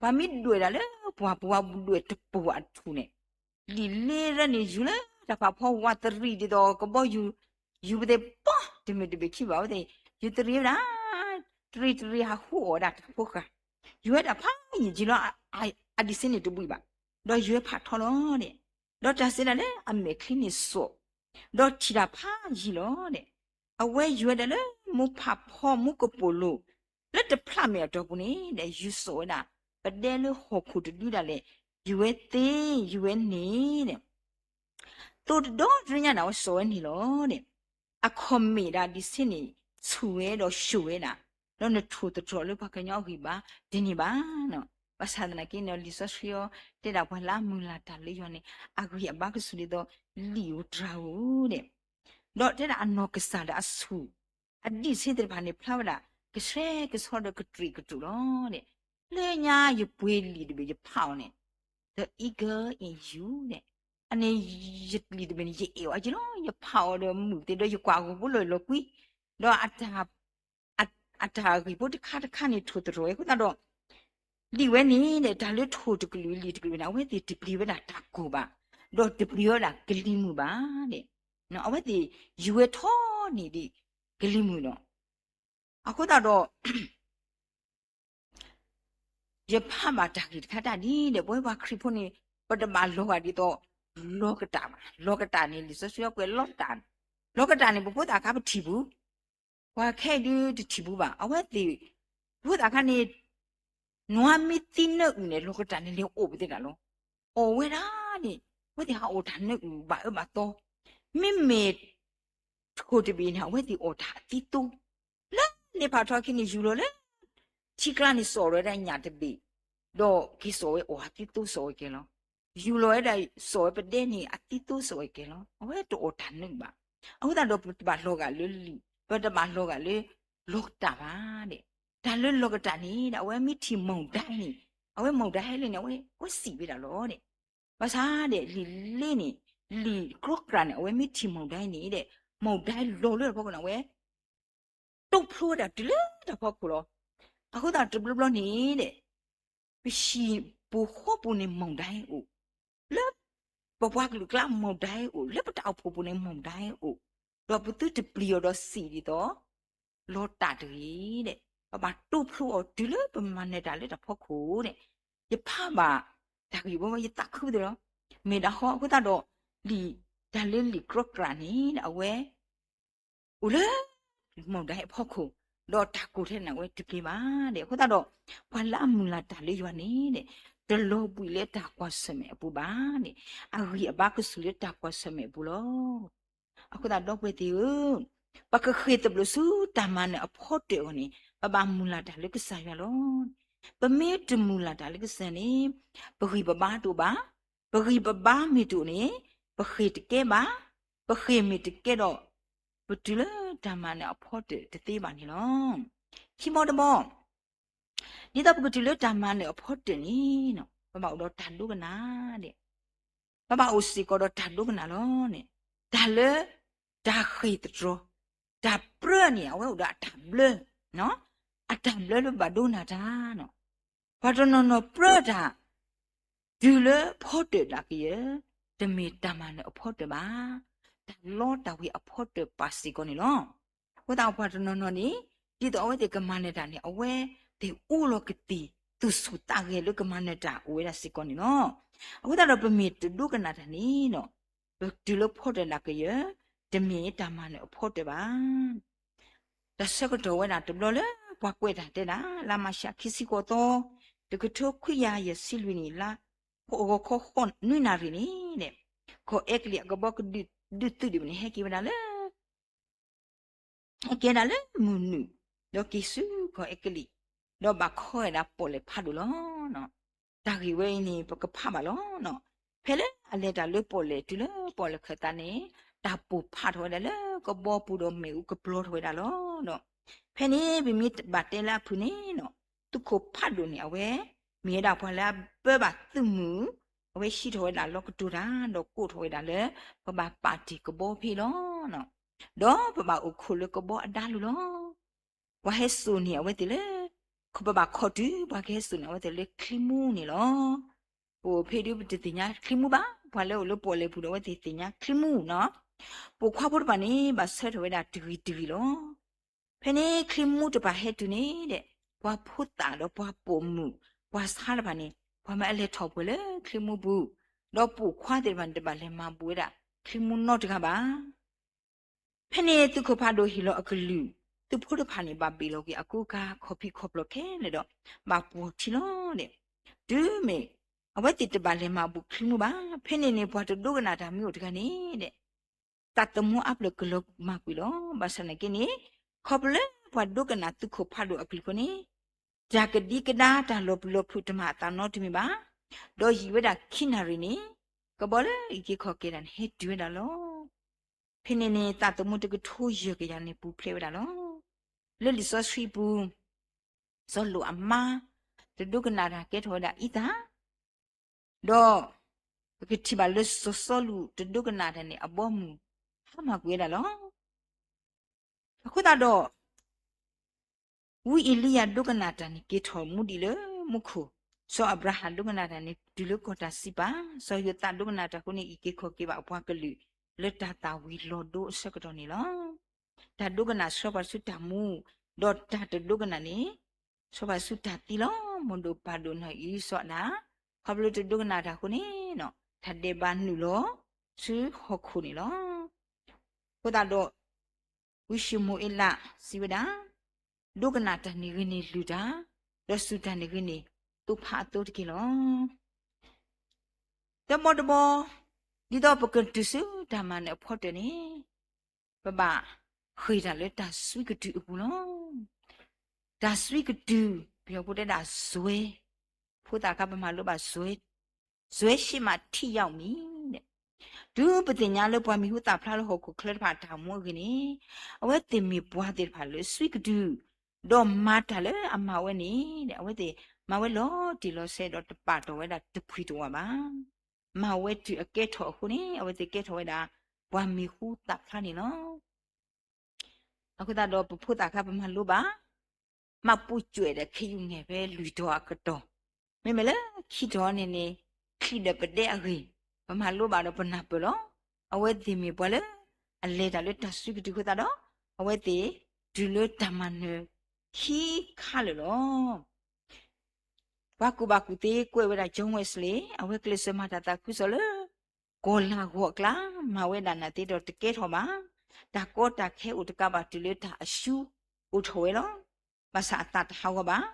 ပှၤမ့ၢ်ဒွဲၣ်ဒၣ်လၢပှၤပှၤဒွဲၣ်တပိာ်အထူၣ်န့ၣ်, လံာ်လ့ရဲန့ၣ် ယူၤလၢတၢ်ဖးဖီဝးတရံးဒ်သိးကဘီယူၤ, ယူၤပသ့ၣ်ပီၢ် တမ့ၢ်တဘ့ၣ်ခံဘၣ်ဝဲသ့ၣ်, ယူၤတရံးဝဲဒၣ်, တရံးတရံးဟးဃုအီၣ်ဝဲဒၣ်တၢ်ဖိဃၢ်, ယူၤဝဲဒၣ်ဖးယံာ်ကံလီၤ, အဒံးစ့န့ၣ်တဘှံးဘၣ်, ဒီးယူၤဝဲဖးထီလီၤဒီး, ဒီးတၢ်စံးဒၣ်လၢအမဲာ်ချံန့ၣ်စိာ်, ဒီးထံၣ်တၢ်ဖးယံာ်လီၤဒီး, အဝဲယူၤဝဲဒၣ်လၢမူဖးဖီမူကပိာ်လိၤ, လၢတဖျးမဲာ်အတီၢ်ပူၤန့ၣ်ဒီး ယူၤစိာ်ဝဲဒၣ်, ပဒဲလၢဟီၣ်ခိၣ်တဒုဒၣ်လဲာ်, ယူၤဝဲသ့, ယူၤဝဲန့ၣ်ဒီး သိးတဒီတညါန့ၣ် အဝဲစိာ်ဝဲန့ၣ်လီၤဒီး, အခီၣ်မ့ၢ်ဒၣ်ဒံးဆ့န့ၣ်, ဆူၣ်ဝဲဒီးၡိၣ်ဝဲဒၣ်, ဒီးနထိၣ်သတြီၤလၢပှၤကညီအဂံၢ်ဘါ, ဒ်န့ၣ်ဘၣ်, ဘၣ်ဆၣ်သနာ်က့န့ၣ် လံာ်စီဆှံအီၤ, တဲဒၣ်ပှၤလၢအမုၢ်လၢ်တၢ်လၢယွၤန့ၣ်, အဂံၢ်အဘါကဆူၣ်ဒ်သိး, လံာ်ဧိၤတြၤဧိၤဒီး, ဒီးတဲဒၣ်အနီၢ်ကစၢ်ဒီးအဆူၣ်, အဒံးဆ့သ့ၣ်တဖၣ်န့ၣ်ဖျါဝဲဒၣ်, ကဆှဲကဆှီဒီးကတြံးကတြူၢ်လီၤဒီး, လၢညါယပှ့ၤလံာ်တဘ့ၣ်ယဖးအီၤန့ၣ်, the eagle in youန့ၣ်, အန့ၣ်, ယလံာ်တဘ့ၣ်န့ၣ် ယအဲၣ်အီၤက့လီၤ, ယဖးအီၤဒီးမုာ်သ့ဒီးယကွၢ်ဂီၤဖိလီၤလီၤကွံ, ဒီးအတၢ်, အတၢ်ဂ့ၢ်ဖိတခါတခါန့ၣ်ထိၣ်သတြီၤဝဲအဃိသတးဒီး, ဒ်ဝဲန့ၣ်ဒီး တၢ်လၢထိၣ်တကလုာ်လံာ်တကလုာ်န့ၣ် အဝဲသ့ၣ်တပျံၤဝဲဒၣ်တၢ်ကိၢ်ဘၣ်, ဒီးတပျံၤဝဲဒၣ်ကလံၤမုၢ်ဘၣ်န့ၣ်, အဝဲသ့ၣ်ယူၤဝဲထီန့ၢ်ဒံးကလံၤမုၢ်ဒီး, အဃိသတးဒီး ယဖးဘၣ်တၢ်ဂ့ၢ်တခါတၢ်ဒ်ဒီး ပဝဲပှၤခရံာ်ဖိန့ၣ်, ပတဘၣ်လီၤဂာ်ဒ်သိး, လီၤကတၢ်ဘၣ်, လီၤကတၢ်န့ၣ် လံာ်စီဆှံအီၤကွဲးလီၤကတၢ်, လီၤကတၢ်န့ၣ် ပဖိသၣ်ခါပထံၣ်ပူၤ, ပှၤခဲအံၤဒုတထံၣ်ပူၤဘၣ်, အဝဲသ့ၣ်, ပဖိသၣ်ခါန့ၣ်, နွါမ့ၢ်သံနၢအုၣ်န့ၣ် လီၤကတၢ်န့ၣ် လဲၤအိၣ်ပသ့ဒၣ်လီၤ, အီၣ်ဝဲဒၣ်န့ၣ်, အဝဲသ့ၣ်ဟးအီၣ်တၢ်နၢအုၣ်ဘၣ်အၢဘၣ်သီ, မ့မ့ၢ် ထိၣ်တဘ့ၣ်န့ၣ် အဝဲသ့ၣ်အီၣ်တၢ်အသံသိ, လၢန့ၣ်ဖးထီခံန့ၣ် ယူၤလီၤလၢ ထံကျါန့ၣ်စိာ်ဝဲဒၣ်ညၣ်တဘ့ၣ်, ဒီးက့ၤစိာ်ဝဲအီၣ်အသံသိစိာ်ဝဲကဲလီၤ, ယူၤလီၤဝဲဒၣ်စိာ်ဝဲပဒဲန့ၣ် အသံသိစိာ်ဝဲကဲလီၤ, အဝဲတအီၣ်တၢ်နၢအုၣ်ဘၣ်, အဃိသတးဒီးပတဘၣ်လီၤဂာ်လၢလံာ်, ပတဘၣ်လီၤဂာ်လၢ လီၤကတၢ်ဘၣ်ဒီး, တၢ်လၢလီၤကတၢ်န့ၣ်ဒီး အဝဲမ့ၢ်ထံၣ်မီၢ်ဒၢန့ၣ်, အဝဲမီၢ်ဒၢဟဲလၢန့ၣ် အဝဲစံးဝဲဒၣ်လီၤဒီး, ဘၣ်ဆၣ်ဒီးလံာ်လ့န့ၣ်, လံာ်ကြီကြၢ်န့ၣ် အဝဲမ့ၢ်ထံၣ်မီၢ်ဒၢန့ၣ်ဒီး, မီၢ်ဒၢလီၤလၢအဖီခိၣ်န့ၣ် အဝဲ တိဖျိဝဲဒၣ်တုၤလၢတၢ်ဖီခိၣ်လီၤ, အဃိသတးတဘျီဘျီန့ၣ်ဒီး, ပဟံၣ်ပူၤဃီပူၤန့ၣ်မီၢ်ဒၢအိၣ်, လၢ ပပှၤကလုာ်ကျါမီၢ်ဒၢအိၣ်, လၢပတၢ်အိၣ်ဖှိၣ်ပူၤန့ၣ်မီၢ်ဒၢအိၣ်, ဒီးပသုတပျံၤအီၤဒီးစံးဒ်သိး လီၤတၢ်တဂ့ၤဒီး, ပဘၣ်တိဖျိအီၤတုၤလၢပမၤနၢၤတၢ်လၢတၢ်ဖီခိၣ်န့ၣ်, ယဖးဘၣ်တၢ်ဂ့ၢ်ဘီ ယသးခုသ့လီၤ, မ့ၢ်ဒၣ်ဃီအဃိသတးဒီး, လံာ်တၢ်လၢလံာ်ကြီကြၢ်န့ၣ် အဝဲ အိၣ်လၢ မီၢ်ဒၢအဖီခိၣ်, ဒီးတၢ်ကိၢ်ထဲန့ၣ် အဝဲတပျံၤဘၣ်ဒီး အဃိသတးဒီး, ပှၤလၢအမုၢ်လၢ်တၢ်လၢယွၤန့ၣ်ဒီး, တလီၤဘှံးလၢတၢ်ကွၢ်ဆၢၣ်မဲာ်အပူၤဘၣ်န့ၣ်, အဂံၢ်အဘါကဆူၣ်လၢတၢ်ကွၢ်ဆၢၣ်မဲာ်အပူၤလီၤ. အဃိသတးဒီပုၢ်ဝဲၢ်သ့ၣ်ဧၢ, ပကဃ့ၢ်သဘျိးဆူတၢ်မၤနၢၤအဖီတၢၣ်အဂီၢ်န့ၣ် ပဘၣ်မုၢ်လၢ်တၢ်လၢကစၢ်ယွၤလီၤ. ပမ့ၢ်တမုၢ်လၢ်တၢ်လၢကစၢ်န့ၣ်, ပဂံၢ်ပဘါတအိၣ်ဘၣ်. ပဂံၢ်ပဘါမ့ၢ်တအိၣ်န့ၣ်, ပဃ့ၢ်တကဲဘၣ်. ပဃ့ၢ်မ့ၢ်တကဲဒီး, ပတုၤလၢတၢ်မၤနၢၤအဖီတၢၣ်တသ့ဘၣ်န့ၣ်လီၤ. ခံဘီတဘီ, ဒ်သိးပကတုၤလၢတၢ်မၤနၢၤအဖီတၢၣ်န့ၣ်, ပဘၣ်အိၣ်ဒီးတၢ်ဒိကနၣ်ဒဲး, ပဘၣ်အိၣ်စ့ၢ်ကီးဒီးတၢ်ဒိကနၣ်လီၤန့ၣ်, တၢ်လၢ, တၢ်ဃ့ၢ်သတြီၤ, တၢ်ပြၢန့ၣ် အဝဲအိၣ်ဒီးအတၢ်ဘျၢ, အတၢ်ဘျၢလၢပဘၣ်ဒိကနၣ်တၢ်န့ၣ်, ပှၤတနီၤနီၤပြၢတၢ် တုၤလၢဖီတၢၣ်ဒၣ်ကယၢၢ်, တမ့ၢ်တၢ်မၤနၢၤအဖီတၢၣ်ဘၣ်. တၢ်လီတၢ်ဝ့ၤအဖီတၢၣ်ပာ်စ့ၢ်ကီးန့ၣ်လီၤ. အဃိသတးပှၤတနီၤနီၤန့ၣ်, ဒ်သိးအဝဲသ့ၣ်ကမၤနၢၤတၢ်န့ၣ် အဝဲသ့ၣ်အိၣ်လီၤကသ့ၣ် သူၣ်ဆူၣ်သးဂဲၤလၢကမၤနၢၤတၢ်အိၣ်ဝဲဒၣ်စ့ၢ်ကီးန့ၣ်လီၤ. အဃိသတးဒီးပမ့ၢ်တဒိကနၣ်တၢ်န့ၣ်, ပတုၤလၢဖီတၢၣ်ဒၣ်ကယၢၢ်, တမ့ၢ်တၢ်မၤနၢၤအဖီတၢၣ်ဘၣ်. တၢ်ဆၢကတီၢ်ဝဲဒၣ်တဘျီလၢပှၤကွဲးတၢ်တဲဒၣ် လါမၤရှးခံဆံဃိးသီ, တကထိခွံကယၤယဲၢ်ဆံလွံၢ်နံၣ်လါ, ဂီၤခီဃိးနွံနၣ်ရံၣ်န့ၣ်, ကီၢ်အဲကလံးအကဘီကဒုးသုးဒံးဘၣ်န့ၣ် ဟဲက့ၤဝဲဒၣ်လၢ ဟဲက့ၤဒၣ်လၢမုၢ်နုာ်, ဒီးက့ၤဆူကီၢ်အဲကလံး, ဒီးဘၣ်ခီဝဲဒၣ်ပီၣ်လဲၣ်ဖးဒိၣ်လီၤ. တၢ်ဂ့ၢ်ဝဲအံၤန့ၣ် ပကဖးဘၣ်လီၤ. ဖဲလၢအလဲၤတၢ်လၢပီၣ်လဲၣ်တုၤလၢပီၣ်လဲၣ်ခၢၣ်သးန့ၣ်, တၢ်ပိာ်ဖးထီၣ်ဝဲဒၣ်လၢကဘီပူၤဒီးမ့ၣ်အူကပျီထီၣ်ဝဲဒၣ်လီၤ. ဖဲန့ၣ်ပမ့ၢ်ဘၣ်တဲလၢအဖုၣ်န့ၣ်, သုးခိၣ်ဖးဒိၣ်န့ၣ် အဝဲမ့ၢ်ဝဲဒၣ်ပှၤလၢအပၢဘၣ်သုးမုၢ်, အဝဲဟံးထီၣ်ဝဲဒၣ်လီကတိၤတၢ် ဒီးကိးထီၣ်ဝဲဒၣ်လၢ ပဘၣ်ပာ်တ့ၢ်ကဘီဖဲအံၤလီၤ. ဒီးပဘၣ်အိၣ်ခိးလၢကဘီအဒါလိၤလီၤ. ပှၤဟဲစိာ်န့ၢ်အဝဲသ့ၣ်လၢ, ပဘၣ်ခီတုၤ ပှၤကဟဲစိာ်န့ၢ်အဝဲသ့ၣ်လၢချံမူန့ၣ်လီၤ. ပအိၣ်ဖဲဒုးပတသ့ၣ်ညါချံမူဘၣ်, ပှၤလၢအိၣ်လၢပီၣ်လဲၣ်ပူၤဒီးအဝဲသ့ၣ်သ့ၣ်ညါချံမူနီၤ. ပိာ်ခွါဖိတဖၣ်န့ၣ် ဘၣ်ဆၢထၢၣ်ဝဲဒၣ်တဂ့ၤတဂ့ၤလီၤ. ဖဲန့ၣ်ချံမူတဖၣ်ဟဲတုၤန့ၣ်ဒီး, ပှၤဖိသၣ်ဒီးပှၤပိာ်မုၣ်, ပှၤဆါတဖၣ်န့ၣ် ပှၤမ့ၢ်အလဲၤထီၣ်ပှဲၤလၢချံမူပူၤ, ဒီးပိာ်ခွါသ့ၣ်တဖၣ်န့ၣ် တဘၣ်လဲၤမၤဘူးဝဲဒၣ်ချံမူနီတဂၤဘၣ်. ဖဲန့ၣ်သုးခိၣ်ဖးဒိၣ်ဟ့ၣ်လီၤအကလုၢ်, သုးဖိတဖၣ်န့ၣ် ဘၣ်ဘ့ၣ်လီၤက့ၤအကူအကၤခီၣ်ဖံးခီၣ်ဖျီၣ်ခဲလၢာ်ဒီး, ဘၣ်ပှီၢ်ထံလီၤဒီး, တုၤမ့ၢ်အဝဲသ့ၣ်တဘၣ်လဲၤမၤဘူးချံမူဘၣ်. ဖဲန့ၣ်န့ၣ် ပှၤတဒိကနၣ်တၢ်မ့ၢ်အိၣ်တဂၤန့ၣ်ဒီး, သးသမူအါဖျၢၣ်ကလီၤမၢ်ကွံာ်လီၤ. ဘၣ်ဆၣ်သနာ်က့န့ၣ်, ခီဖျိလၢပှၤဒိကနၣ်သုးခိၣ်ဖးဒိၣ်အကလုၢ်အဃိန့ၣ်, တၢ်ကဒံကဒါတၢ်လီၤပလိာ်ဖုးတမၤအသးနီတမံၤဘၣ်. ဒီးယံာ်ဝဲဒၣ်ခံနၣ်ရံၣ်န့ၣ်, ကဘီလၢအံးက့ၤခီၣ်က့ၤတၢ်န့ၣ် ဟဲတုၤဝဲဒၣ်လီၤ. ဖဲန့ၣ်န့ၣ် သးသမူတကထိယဲၢ်ကယၤန့ၣ်ပူၤဖျဲးဝဲဒၣ်လီၤ. လၢလံာ်စီဆှံပူၤ, စီၤလိာ်အမါ, တဒိကနၣ်တၢ်ကဲထီၣ်ဝဲဒၣ်အံသၣ်, ဒီးပကထံၣ်ဘၣ်လၢစီၤစီလူးတဒိကနၣ်တၢ်န့ၣ် အဘီအမုၢ်ဟါမၢ်ကွံာ်ဝဲဒၣ်လီၤ. အဃိသတးဒီး ဝံအ့လံယၤဒိကနၣ်တၢ်န့ၣ် က့ၤထီၣ်မူဒံးလၢမူခိၣ်, စီၤအၤဘြၤဟၣ်ဒိကနၣ်တၢ်န့ၣ် တုၤလၢကီၢ်တၢ်စံးပာ်, စီၤယိၤသးဒိကနၣ်တၢ်အဃိန့ၣ် အံးက့ၤခီၣ်က့ၤဘၣ်အပှၤကလုာ် လၢတၢ်သၣ်ဝံၤလီၤဒိအဆၢကတီၢ်န့ၣ်လီၤ. တၢ်ဒိကနၣ်ဆှၢပှၤဆူတၢ်မူ, ဒီးတၢ်တဒိကနၣ်န့ၣ် ဆှၢပှၤဆူတၢ်သံလီၤ. မိၢ်ဒိၣ်ပၢ်ဒိၣ်နီၢ်အံၣ်စီအနၤ, ခီဖျိတဒိကနၣ်တၢ်အဃိန့ၣ်, တၢ်ဒဲးဘးနုာ်လီၤဆူဟီၣ်ခိၣ်န့ၣ်လီၤ. အဃိသတးဒီး ဝံၡမူၤအ့လးစံးဝဲဒၣ်, ဒိကနၣ်တၢ်န့ၣ်ဂ့ၤန့ၣ်လုၢ်တၢ်, ဒီးစူၢ်တၢ်န့ၣ်ဂ့ၤန့ၣ် သိဖးအသိတက့ၢ်လီၤ. တဘီတဘီ, ဒ်သိးပကတုၤဆူတၢ်မၤနၢၤအဖီတၢၣ်န့ၣ်, ပဘၣ်ဃ့ၢ်တၢ်လၢတၢ်စွံကတုၤအပူၤလီၤ. တၢ်စွံကတုၤ, ပယီၤဖိတဲဒၣ်စွဲ, ဖိသၣ်ခါပမၤလိဘၣ်စွဲ, စွဲရှ့မးထံယီၤမံၤ, တုၤပသ့ၣ်ညါလၢပှၤမံၤဟူသၣ်ဖျါလၢဟီၣ်ခိၣ်ချၢတဖၣ်အတၢ်မူအဂ့ၢ်န့ၣ်, အဝဲသ့ၣ်မ့ၢ်ပှၤသ့ၣ်တဖၣ်လၢစွံကတုၤ, ဒီးမၤတၢ်လၢအမၤဝဲန့ၣ်, အဝဲသ့ၣ်မၤဝဲလီၤတံၢ်လီၤဆဲးဒီးတပာ်တီၢ်ဝဲဒၣ်တဖှံတဝးဘၣ်. မၤဝဲတုၤအကဲထီၣ်အဃိန့ၣ် အဝဲသ့ၣ်ကဲထီၣ်ဝဲဒၣ် ပှၤမံၤဟူသၣ်ဖျါန့ၣ်လီၤ. အဃိသတးဒီးပဖိသၣ်ခါပမၤလိဘၣ်, မၤပူၤကွံာ်ဒီးခ့ယုၢ်န့ၣ်ဖဲလွံၢ်တီၤအကတီၢ်, မ့မ့ၢ်လၢခံတီၤန့ၣ်န့ၣ်, ချံးဒီးပဒဲအဂ့ၢ်, ပမၤလိဘၣ်ဒီးပနၢ်ပၢၢ်လီၤ. အဝဲသ့ၣ်မ့ၢ်ပှၤလၢအလဲၤတၢ်လၢတၢ်စွံကတုၤအဃိသတးဒီး, အဝဲသ့ၣ်တုၤလၢတၢ်မၤနၢၤခံခါလၢာ်လီၤ. ပှၤကူၣ်ဘၣ်ကူၣ်သ့ကွဲးဝဲဒၣ် John Wesley အဝဲကျဲးစၢးမၤတၢ်သးခုကစီၣ်လၢ ကီၢ်လၤဂီၤအကျါ, မၤဝဲဒၣ်နာ်သက့ဒီးတကဲထီၣ်ဘၣ်. တၢ်ကီတၢ်ခဲအိၣ်တကးဘၣ်တုၤလၢတၢ်အရှုံးအိၣ်ထီၣ်ဝဲလီၤ. ဘၣ်ဆၣ်အသးတဟးဂီၤဘၣ်.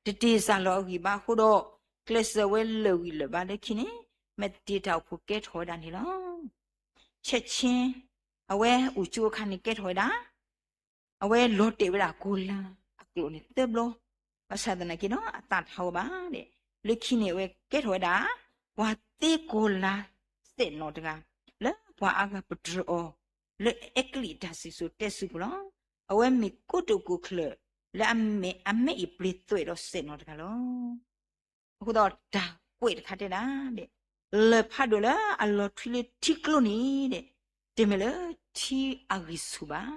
တတ့ၢ်စၢ်လီၤအဂံၢ်ဘါအဃိဒီး, ကျဲးစၢးဝဲလၢာ်ဂံၢ်လၢာ်ဘါလၢခံန့ၣ် မဲာ်တ့တၢ်အိၣ်ဖှိၣ်ကဲထီၣ်ဝဲဒၣ်န့ၣ်လီၤ. ဆဲးဆ့ အဝဲအိၣ်ကၠိအခါန့ၣ်ကဲထီၣ်ဝဲဒၣ် အဝဲလီၤတဲာ်ဝဲဒၣ်ကီၤလၤအကျိာ်န့ၣ်သၢဘျီ, ဘၣ်ဆၣ်သနာ်က့ဒီး အသၣ်တဟးဂီၤဘၣ်ဒီး လၢခံန့ၣ်အဝဲကဲထီၣ်ဝဲဒၣ် ပှၤသ့ကီၤလၤစဲးနီၤတဂၤ လၢပှၤအါဂၤပတြၢၤအီၤ လၢအဲကလံးတၢ်စံၣ်စိၤတဲစိၤပူၤလီၤ. အဝဲမ့ၢ်ကိတိာ်ခိၣ်ကျၢၢ် လၢအမဲာ်အမဲာ်အံၤပျ့ၤသွဲၣ်ဒီးစဲးနီၤတဂၤလီၤ. အဃိသတးဒီးတၢ်ကွဲးတခါတဲဒၣ်ဒီး လၢၢ်ဖးဒိၣ်လၢအလီၤထွံလၢထံကျိန့ၣ်ဒီး တမ့ၢ်လၢထံအဂံၢ်ဆူၣ်ဘၣ်,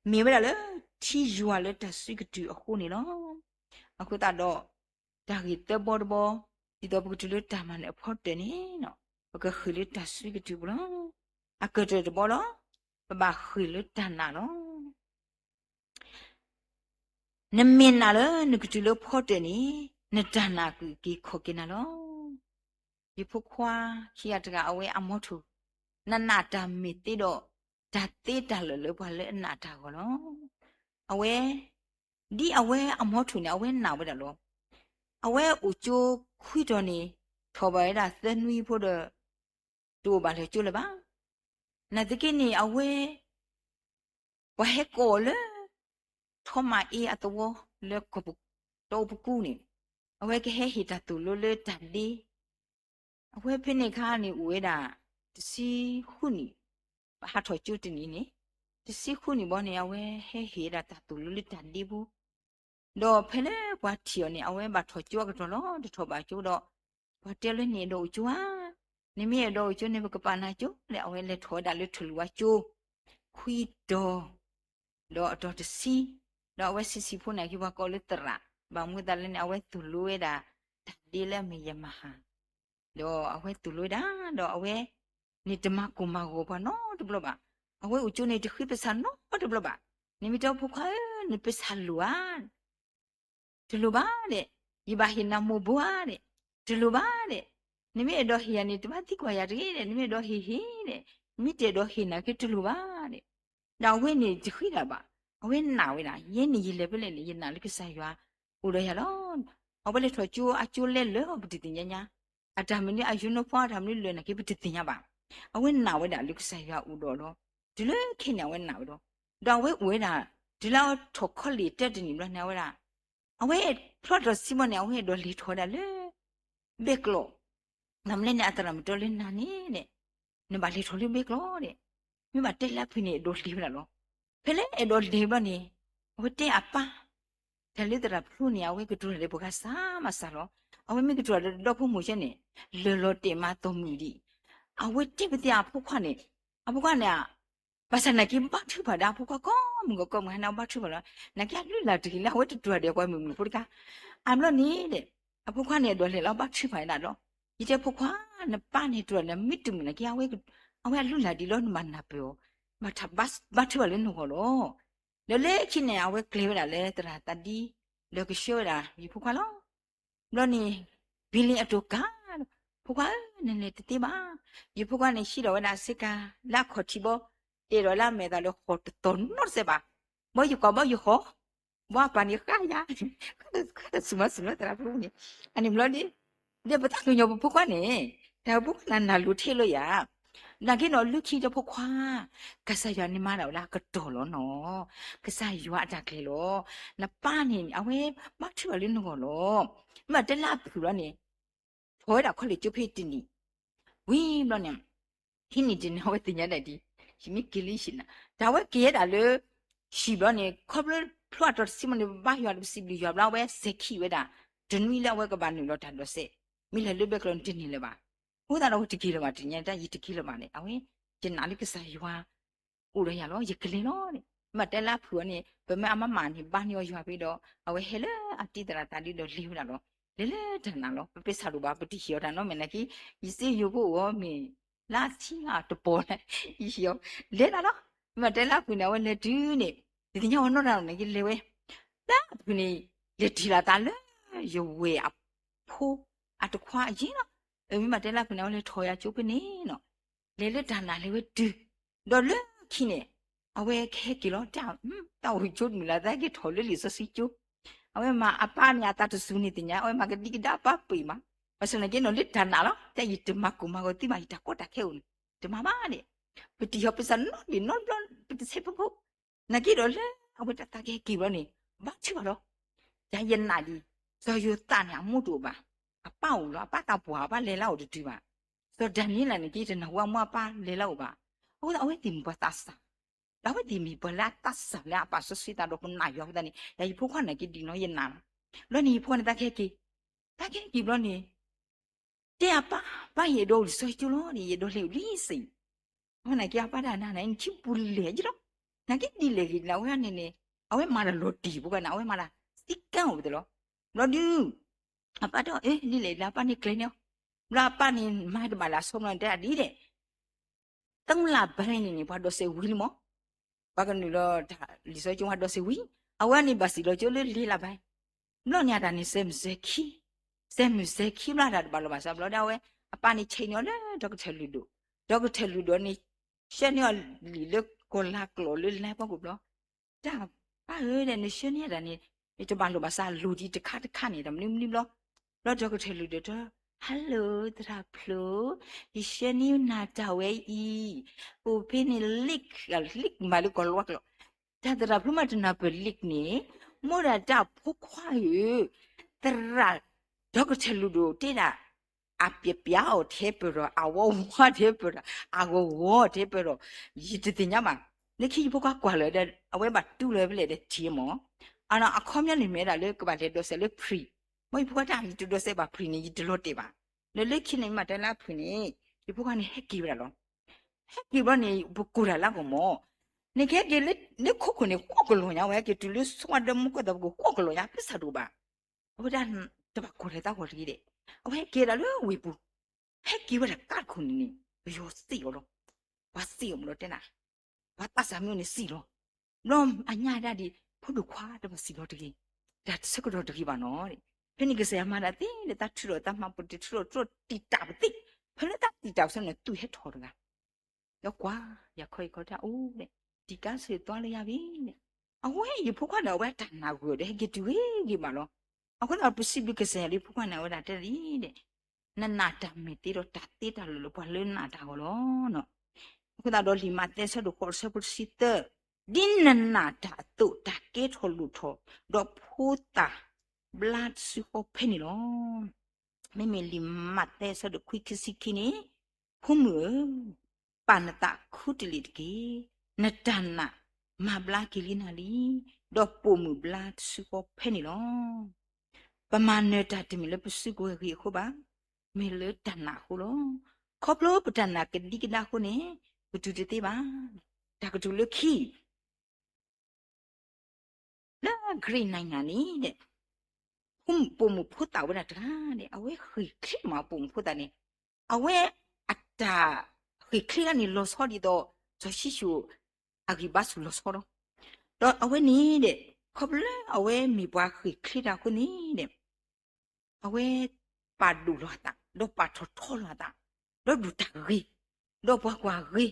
မ့ၢ်ဝဲဒၣ်လၢထံယွၤလၢတၢ်စုကတုၤအဃိန့ၣ်လီၤ. အဃိသတးဒီး တၢ်ဂ့ၢ်သၢဘီတဘီ ဒ်သိးပကတုၤလၢတၢ်မၤနၢၤအဖီတၢၢ်န့ၣ် ပကဃ့ၢ်လၢတၢ်စုကတုၤပူၤလီၤ. အကတၢၢ်တဘီလီၤ. ပဘၣ်ဃ့ၢ်လၢတၢ်နာ်လီၤ. နမ့ၢ်နာ်လၢနကတုၤလၢဖီတၢၢ်န့ၣ် နတၢ်နာ်ကအုၣ်က့ၤခီၣ်က့ၤနၤလီၤ. ယဖိခွါခံဂၤတဂၤအဝဲအမီထိၣ်, နနာ်တၢ်မ့ၢ်သ့ဒီး တၢ်သ့တၢ်လၢာ်လၢပှၤလၢအနာ်တၢ်အဂီၢ်လီၤ. အဝဲ ဒ်အဝဲအမီထိၣ်န့ၣ် အဝဲနာ်ဝဲဒၣ်လီၤ. အဝဲအိၣ်ကၠိခွံတီၤန့ၣ် ထီၣ်ဘၣ်ဝဲဒၣ်သၢနွံဖိဒီး တအိၣ်ဘၣ်လၢကၠိလၢၤဘၣ်. နာ်သက့န့ၣ် အဝဲ ပှၤဟဲကိးအီၤလၢ ထီမၤအ့အသဝီလၢ တၢ်အိၣ်ပကူန့ၣ် အဝဲကဟဲဟ့ၣ်တၢ်သိၣ်လိလၢတၢ်ဒ့ အဝဲဖဲန့ၣ်အခါန့ၣ်အိၣ်ဝဲဒၣ် တဆံဃုနံၣ်, ဟးထီၣ်ကၠိတနံၤန့ၣ် တဆံဃုနံၣ်ဘီန့ၣ် အဝဲဟဲဟ့ၣ်ဝဲဒၣ်တၢ်သိၣ်လိလၢတၢ်ဒ့ပူၤ ဒီးဖဲလၢပှၤထံၣ်အီၤန့ၣ် အဝဲဘၣ်ထီၣ်ကၠိအကတီၢ်လီၤ. တထီၣ်ဘၣ်ကၠိဒီး ပှၤတဲလၢနအဲၣ်ဒိးအိၣ်ကၠိဧါ, နမ့ၢ်အဲၣ်ဒိးအိၣ်ကၠိန့ၣ် ပကပာ်နၤကၠိဒီး အဝဲလဲၤထီၣ်ဝဲဒၣ်လၢထၢၣ်လွံၢ်ဝါကၠိ ခွံတီၤ ဒီးအတီၤတဆံ, ဒီးအဝဲဆံးဆံးဖိန့ၣ် က့ၤပှၤကိးလၢသရၣ်, ဘၣ်မနုၤအဃိသတးလဲၣ်န့ၣ် အဝဲသိၣ်လိဝဲဒၣ် တၢ်ဒ့လၢအမ့ၢ်ယမၤဟၣ်, ဒီးအဝဲသိၣ်လိဝဲဒၣ်, ဒီးအဝဲန့ၣ်တမၤကိၢ်မၤဂီၤပှၤနီတဘျီဘၣ်. အဝဲအိၣ်ကၠိန့ၣ်တဃ့ပစၢ်နီတဘျီဘၣ်. နမ့ၢ်တဲဖိခွါဧၢ, နပစၢ်လိၣ်ဧါ တလိၣ်ဘၣ်ဒီး, ယဘၣ်ဟ့ၣ်နၤမိၢ်ဘိဧါဒီး, တလိၣ်ဘၣ်ဒီး, နမ့ၢ်အဲၣ်ဒိးဟ့ၣ်ယၤန့ၣ် တဘၣ်သံကွၢ်ယၤတဂ့ၤဒီး, နမ့ၢ်အဲၣ်ဒိးဟ့ၣ်ဟ့ၣ်ဒီး, မ့ၢ်တအဲၣ်ဒိးဟ့ၣ်နၤက့တလိၣ်ဘၣ်ဒီး, ဒီးအဝဲန့ၣ်တဃ့ဒၣ်ဘၣ်. အဝဲနာ်ဝဲဒၣ်, ယဲန့ၣ်ယလဲၤဖဲလဲၣ်န့ၣ် ယနာ်လၢကစၢ်ယွၤအိၣ်ဒီးယၤလီၤ. အဝဲလဲၤထီၣ်ကၠိအကၠိလဲၤလၢအီၤ ပတသ့ၣ်ညါညါ, အတၢ်မနုၤအယိနိဖီ အတၢ်မနုၤလၢာ်နာ်က့ ပတသ့ၣ်ညါဘၣ်. အဝဲနာ်ဝဲဒၣ်လၢကစၢ်ယွၤအိၣ်ဒီးအီၤလီၤ. တုၤလၢခဲန့ၣ် အဝဲနာ်ဝဲဒီး, ဒီးအဝဲအိၣ်ဝဲဒၣ် တုၤလၢအထီၣ်ခီလ့ၣ်တၢတနံၣ်ဘျီန့ၣ် အဝဲဒၣ် အဝဲဖျီထီၣ်တဆံဘီန့ၣ် အဝဲအဲၣ်ဒိးလဲၤထီၣ်ဝဲဒၣ်လၢ ဘဲကျိး, နမ့ၢ်လဲၣ်န့ၣ် အသရၣ်မုၣ်တဲလၢနၤန့ၣ် နဘၣ်လဲၤထီၣ်လၢဘဲကျိးဒီး, မ့ၢ်ဘၣ်တဲလၢအဖုၣ်န့ၣ် အဲၣ်ဒိးလဲၤဝဲဒၣ်လီၤ. ဖဲလၢအဲၣ်ဒိးလဲၤဘျီန့ၣ် အဝဲတဲအပၢ်, တၢ်လၢသရၣ်ဖျိန့ၣ် အဝဲကတိၤတၢ်ဒီးပှၤဂၤစၢ်မးစၢ်လီၤ. အဝဲမ့ၢ်ကတိၤတၢ်ဒီးဒီဖိမိၢ်ဆဲန့ၣ် လၢာ်လီၤတဲာ်မၤသီၣ်မုာ်ဒံး, အဝဲတဲပသ့ၣ်အဖိခွါန့ၣ်, အဖိခွါန့ၣ် ဘၣ်ဆၣ်နာ်က့ဘါထုကဖၣ်ဒီးအဖိခွါကိးမုၢ်ဂီၤကိးမုၢ်ဂီၤ ဟဲန့ၣ်ဘါထုကဖၣ်လီၤ. နာ်က့အလုၢ်အလၢ်တဂ့ၤလၢအဝဲတတိၤတၢ်ဒီးပှၤမုၣ်မုၣ်ဖိတခါ. အဘျီန့ၣ်ဒီး အဖိခွါန့ၣ် အဲၣ်ဒိးလဲၤလီၤဘါထုကဖၣ်ဒၣ်ဒီး, ယတဲဖိခွါ, နပၢ်န့ၣ်တိၤတၢ်ဒီးမ့ၢ်တမုာ်နာ်က့ အဝဲအလုၢ်အလၢ်ဒ်လီၤ နဘၣ်နၢ်ပၢၢ်အီၤ, ဘၣ်ဘါထုကဖၣ်လၢနဂီၢ်လီၤ. ဒီးလၢခံန့ၣ် အဝဲကျဲၤဝဲဒၣ်လၢသရၣ်သးဒ် ဒီးကဆှၢဝဲဒၣ်ယဖိခွါလီၤ. ဘျီန့ၣ် ဘံလ့အတိၢ်ကါ, ဖိခွါဧၢ, နလဲၤတသ့ဘၣ်. ယဖိခွါန့ၣ် ဟံးထီၣ်ဝဲဒၣ်အဆ့ကၤ လၢအခီၣ်ထံးဘီ, တဲဒီးလၢအမဲာ်သးလၢဃီတသီၣ်နီတစဲးဘၣ်. ဘီယကွၢ်ဘီယဃီ, ဘီအပၢ်န့ၣ်ဃါယၤ, ဃါတစူၣ်မၤစူၣ်လၢသရၣ်ဖိန့ၣ်, အန့ၣ်ဘျီဒီး ဒီးပသးကညီၤပဖိခွါန့ၣ်, တၢ်ပဖိခွါနၤနၢ်လိၤထဲလီၤယၤ. နာ်က့နီၤ လၢခံဒီးဖိခွါ, ကစၢ်ယွၤန့ၣ်မၤဒၣ်ဝဲဒၣ်ကတီၢ်လီၤနီၤ. ကစၢ်ယွၤအတၢ်ကျဲၤလီၤ. နပၢ်န့ၣ် အဝဲဘါထုကဖၣ်လၢနဂီၢ်လီၤ. မ့ၢ်တဲလၢအဖုၣ်လီၤန့ၣ် ထီၣ်ဝဲဒၣ်ခီလ့ၣ်ကၠိဖဲတနံၣ်, ဝံၤဘျီန့ၣ် ဟံးန့ၢ်တနံၣ် အဝဲသ့ၣ်ညါဒၣ်ဒ်, ယမ့ၢ်က့ၤလၢဟံၣ်နၤ, တၢ်ဝဲက့ၤဝဲဒၣ်လၢ ဟံၣ်ဘျီန့ၣ် ခီဖျိဖျိအတီၤတဆံမီန့ၣ် ဘါယွၤဒီးပစံးဘျုးယွၤဘျီ အဝဲစဲၤခံဝဲဒၣ် တနွံလၢအဝဲကဘၣ်နုာ်လီၤတၢ်ဒိးစဲး, မ့ၢ်လဲၤလၢဘဲကျိးန့ၣ်တန့ၢ်လၢၤဘၣ်. အဃိသတးဒီးအဝဲတက့ၤလၢၤဘၣ် တညါတၢ်ယတက့ၤလၢၤဘၣ်န့ၣ် အဝဲ ယနာ်လၢကစၢ်ယွၤ အိၣ်ဒီးယၤလီၤ ယကလဲၤလီၤန့ၣ် မ့ၢ်တဲလၢအဖုၣ်အီၤန့ၣ် ပမ့ၢ်အမၤမၤန့ၣ် ဘါန့ၢ်အီၤယွၤဖဲဒီး အဝဲဟဲလၢအတံၤသရၣ်သးဒ်ဒီးလဲၤဝဲဒၣ်လီၤ. လဲၤလၢတၢ်နာ်လီၤ ပပ့ၤဆၣ်ဒိၣ်ဘၣ် ပတဟ့ၣ်အီၤတၢ်နီတမံၤနာ်က့ ယစ့ယိၤဖိအိၣ်အီၤမ့ၢ် လၢအထံအတပီၤလဲၣ် ယဟ့ၣ်အီၤ လဲၤတၢ်လီၤ. မ့ၢ်တဲလၢအဖုၣ်န့ၣ် အဝဲလဲၤတုၤန့ၣ် ယသ့ၣ်ညါဝဲနီၢ်တၢ်နီၢ်န့ၣ် ယလဲၤဝဲ လၢအဖုၣ်န့ၣ် လဲၤတ့ၢ်လီၤသးလၢ ယဝဲၢ်အဖိ အတခွါအယ့ၢ်လီၤ. မ့ၢ်မ့ၢ်တဲလၢအဖုၣ်န့ၣ် အဝဲလဲၤထီၣ်ယၤကၠိဖဲန့ၣ်နီၤ လဲၤလၢတၢ်နာ်လဲၤဝဲတုၤ ဒီးလၢခံန့ၣ် အဝဲကဟဲက့ၤလီၤ တၢ်အိၣ်ကၠိတမုာ်လၢ်သးက့ၤထီၣ်လၢလံာ်စီဆှံကၠိ အဝဲမၤအပၢ်န့ၣ် အသးတစူၤန့ၣ်သ့ၣ်ညါ အဝဲမၤကဒံကဒါပၢ်ပှ့ၤမး ဘၣ်ဆၣ်သနာ်က့နီၤ လၢတၢ်နာ်လီၤ တၢ်ယတမၤကိၢ်မၤဂီၤသုဘၣ် ယတၢ်ကီတၢ်ခဲအိၣ်န့ၣ် တမၤဘၣ်န့ၣ်, ပတံၢ်ဟီၣ်ပစၢ်နီတဘ့ၣ်နီတဘျီ ပတဆဲးဖိဖိ, နာ်က့ဒီးလၢအဝဲတၢ်သးကဟဲက့ၤဘျီန့ၣ် ဘါထုကဖၣ်လီၤ. တၢ်ယနာ်ဒံး စီၤယိၤသးန့ၣ် အမိၢ်တအိၣ်ဘၣ်, အပၢ်အိၣ်လီၤ အပၢ်တၢ်ပှၢ် အပၢ်လဲၤလၢအအိၣ်တတုၤဘၣ်. စီၤဒၤနံးယ့လးန့ၣ်က့ တနၢ်ဟူအမိၢ်အပၢ်လဲၤလၢအအိၣ်ဘၣ်. အဃိသတး အဝဲသ့ၣ်မ့ၢ်ပှၤသးစၢ်, ဒီးအဝဲသ့ၣ်မ့ၢ်ပှၤလၢအသးစၢ်လၢအပာ်စီဆှံသးဒီးကနာ်ယွၤအဃိသတးန့ၣ် ယၤယဖိခွါနာ်က့ဒံးနီၤ ယနာ်လီၤ. ဘျီန့ၣ် ယဖိခွါန့ၣ်သးကဟဲက့ၤ, သးကဟဲက့ၤဘျီန့ၣ် တဲအပၢ်, ပၢ်ယအဲၣ်ဒိးအိၣ်လံာ်စီဆှံကၠိလီၤန့ၣ် ယအဲၣ်ဒိးလဲၤအိၣ်လံစ့ၢ်. အဃိသနာ်က့အပၢ်တဲနၤနၤ နထံပူၤလဲၤယ့လီၤ, နာ်က့ဒ်လဲၣ်ဂ့ၤန့ၣ် အဝဲန့ၣ်န့ၣ် အဝဲမၤတၢ်လီၤတံၢ်ဖိကန့ၣ် အဝဲမၤတၢ်သံကၢ်အိၣ်ပသးလီၤ. ဘျီဒုး အပၢ်တဲအီၤ အၢ ဒ်လဲၣ်လၢအပၢ်န့ၣ်ကျဲၤန့ၣ်, ဘျီအပၢ်န့ၣ် မၤတဘၣ်လၢအဆီဘျီန့ၣ် တဲဒ်လဲၣ် သၢလါဘၣ်န့ၣ်န့ၣ် ပှၤဒိးစဲးဝံၤလံမး, ပှၤကနုာ်လီၤတၢ်လံာ်စီဆှံကၠိ ပှၤဒိးစဲးဝံၤ, အဝဲန့ၣ်ဘၣ်စံၣ်လီၤကၠိလၢလ့လါဘၣ်, ဘျီန့ၣ်အတၢ်န့ၣ် စဲးမုၢ်စဲးခံ, စဲးမုၢ်စဲးခံဘျီတၢ်တဘၣ်လီၢ်ဘၣ်စးဘျီဒီး အဝဲအပၢ်န့ၣ်ဆဲးန့ၢ်အီၤလၢဒီကထၢၣ်လုၢ်ဒိၣ်, ဒီကထၢၣ်လုၢ်ဒိၣ်န့ၣ် ဆှၢန့ၢ်အီၤလံာ်လၢကီၢ်လၤကျိာ်လၢလါပှၤကိၣ်ဘျီ တၢ်ပၢ်ဧၢ ဒီးနဆှၢန့ၢ်ယၤတၢ်န့ၣ် ယတဘၣ်လိာ်ဘၣ်စးလိာ်ဒံးတခါတခါန့ၣ် တၢ်မနုၤမနုၤဘျီ, ဘျီဒီကထၢၣ်လုၢ်ဒိၣ်တဲ Hello သရၣ်ဖျိ, ယဆှၢန့ၢ်နၤတၢ်ဝဲအံၤ, အိၣ်ဖဲန့ၣ် link, link မးလၢကီၢ်လီၤကျိာ်, တၢ်သရၣ်ဖျိမးတနၢ်ပၢၢ် link န့ၣ်, မိၢ်ဒၣ်တၢ်ဖိခွါဧၢ, သရၣ် ဒီကထၢၣ်လုၢ်ဒိၣ်တဲဒၣ် အပျဲၢ်ပျဲအီၤထဲပၢၢ်ဒီး အဝီဝါထဲပၢၢ်ဒီး အဂီၤဂီၤထဲပၢၢ်ဒီး ယတသ့ၣ်ညါဘၣ်. လၢခံယဖိခွါကွၢ်လၢာ်ဒီး အဝဲဘၣ်တူၢ်လီၤဝဲဖဲလဲၣ်ဒီးထံမး, အခီပညီန့ၣ်မ့ၢ်ဝဲဒၣ်လၢကဘၣ်လဲၤဒိးစဲးလၢ free, မ်ယဖိခွါတဲ ယတဒိးစဲးဘၣ် free န့ၣ် ယတလီၤတဲာ်ဘၣ်. လၢလၢခံန့ၣ် မ့ၢ်တဲလၢ free န့ၣ် ယဖိခွါန့ၣ်ဟဲက့ၤဝဲဒၣ်လီၤ. ဟဲက့ၤဘျီန့ၣ် ပကိၢ်တၢ်လၢအဂီၢ်မး, န့ၣ်ကဟဲက့ၤလၢခိခိၣ်န့ၣ် ဃိးကလီၤညါဝဲ ဟဲက့ၤတုၤလၢဆိဒၢမူကီၢ်သီပကီၢ်ဃိးကလီၤညါ ဖဲစၢ်တအိၣ်ဘၣ်. အဝဲဒၣ်တဘၣ်ကိၢ်တၢ်သးဂီၤတဂ့ၤဒဲး, အဝဲဟဲက့ၤဒၣ်လၢဝ့ၢ်ပူၤ, ဟဲက့ၤဝဲဒၣ်ကါတခိၣ်န့ၣ်န့ၣ် ပယီၤစံၣ်အီၤလီၤ. ပှၤစံၣ်အီၤမးလီၤတဲနၤ, ပှၤသးစၢ်မ့ၢ်န့ၣ်စံၣ်လီၤ. ဘျီအညါဒၣ်ဒံး ဖိဒိၣ်ခွါတဘၣ်စံၣ်လီၤတဂ့ၤ, တၢ်ဆၢကတီၢ်တဂ့ၤဘၣ်နီၤ, ဖဲန့ၣ်ကစၢ်ယွၤမၤတၢ်သ့လၢတၢ်ထုးထီၣ်တၢ်မၤပူၤတထုးထီၣ်တြီတံာ်တာ်ပသ့, ဖဲလၢတၢ်တံာ်တာ်ပူၤစ့ၢ်န့ၣ် သူၣ်ဟဲထီၣ်တဂၤ ဒီးကွၢ် ယၤခီယခီတၢ်အိၣ်ဒီး တံၤကါဆၢၣ်သွါလၢယၤဘ့ၣ်ဒီး, အဝဲယဖိခွါဒီးအဝဲတၢ်နာ်ဂၢၢ်ဒီး ဟဲက့ၤတုၤဂ့ၤဂ့ၤဘၣ်လီၤ. အဃိသတးဒီး ပစံးဘျုးကစၢ်ယွၤလၢယဖိခွါန့ၣ် အဝဲဒၣ်တဲဒ်လဲၣ်, နနာ်တၢ်မဲာ်သ့ဒီးတၢ်သ့တၢ်လၢာ်လၢပှၤလၢနနာ်တၢ်အဂီၢ်လီၤ. အဃိသတးဒီးလံာ်မးသဲအဆၢဒိၣ်ဃိးအဆၢဖိတဆံသၢ, ဒ်နနာ်တၢ်အသိးတၢ်ကဲထီၣ်လိၣ်ထီၣ်, ဒီးဖိသၣ်ဘျါတစုဃီဖဲန့ၣ်လီၤ. မ့မ့ၢ်လံာ်မးသဲအဆၢဒိၣ်ခွံခံဆံခံန့ၣ်, ဖိမုၣ်ဧၢ, ပာ်နသးခူတလ့ၢ်တက့ၢ်. နတၢ်နာ်မၤဘျါက့ၤလံနၤလံ, ဒီးပိာ်မုၣ်ဘျါတစုဃီဖဲန့ၣ်လီၤ. ပမၤနၢၤတၢ်တမ့ၢ်လၢပစုကဝဲၤဂ့ၤအဃိဘၣ်, မ့ၢ်လၢတၢ်နာ်အဃိလီၤ. ခီဖျိပတၢ်နာ်ကဒံကဒါအဃိန့ၣ်, ပတူၢ်တသ့ဘၣ်. တၢ်ကတိၤလၢခံ လၢ Greek နိုင်ငံန့ၣ်ဒီး ပိာ်မုၣ်ဖိသၣ်ဝဲဒၣ်တဂၤန့ၣ် အဝဲဃ့ၢ်ချ့မး ပိာ်မုၣ်ဖိသၣ်န့ၣ်, အဝဲအတၢ်ဃ့ၢ်ချ့ဒၣ်န့ၣ် လီၤဆီဒ်သိး စီၤၡံၣ်ၡိၣ်အဂံၢ်ဘါဆူၣ်လီၤဆီလီၤ. ဒီးအဝဲန့ၣ်ဒီး ခီဖျိလၢအဝဲမ့ၢ်ပှၤဃ့ၢ်ချ့တၢ်အဃိန့ၣ်ဒီး အဝဲပာ်ဒိၣ်လီၤအသး ဒီးပာ်ထီၣ်ထီလီၤအသး ဒီးဒိၣ်တၢ်ဂ့ၤ, ဒီးပှၤကွၢ်ဂ့ၤ,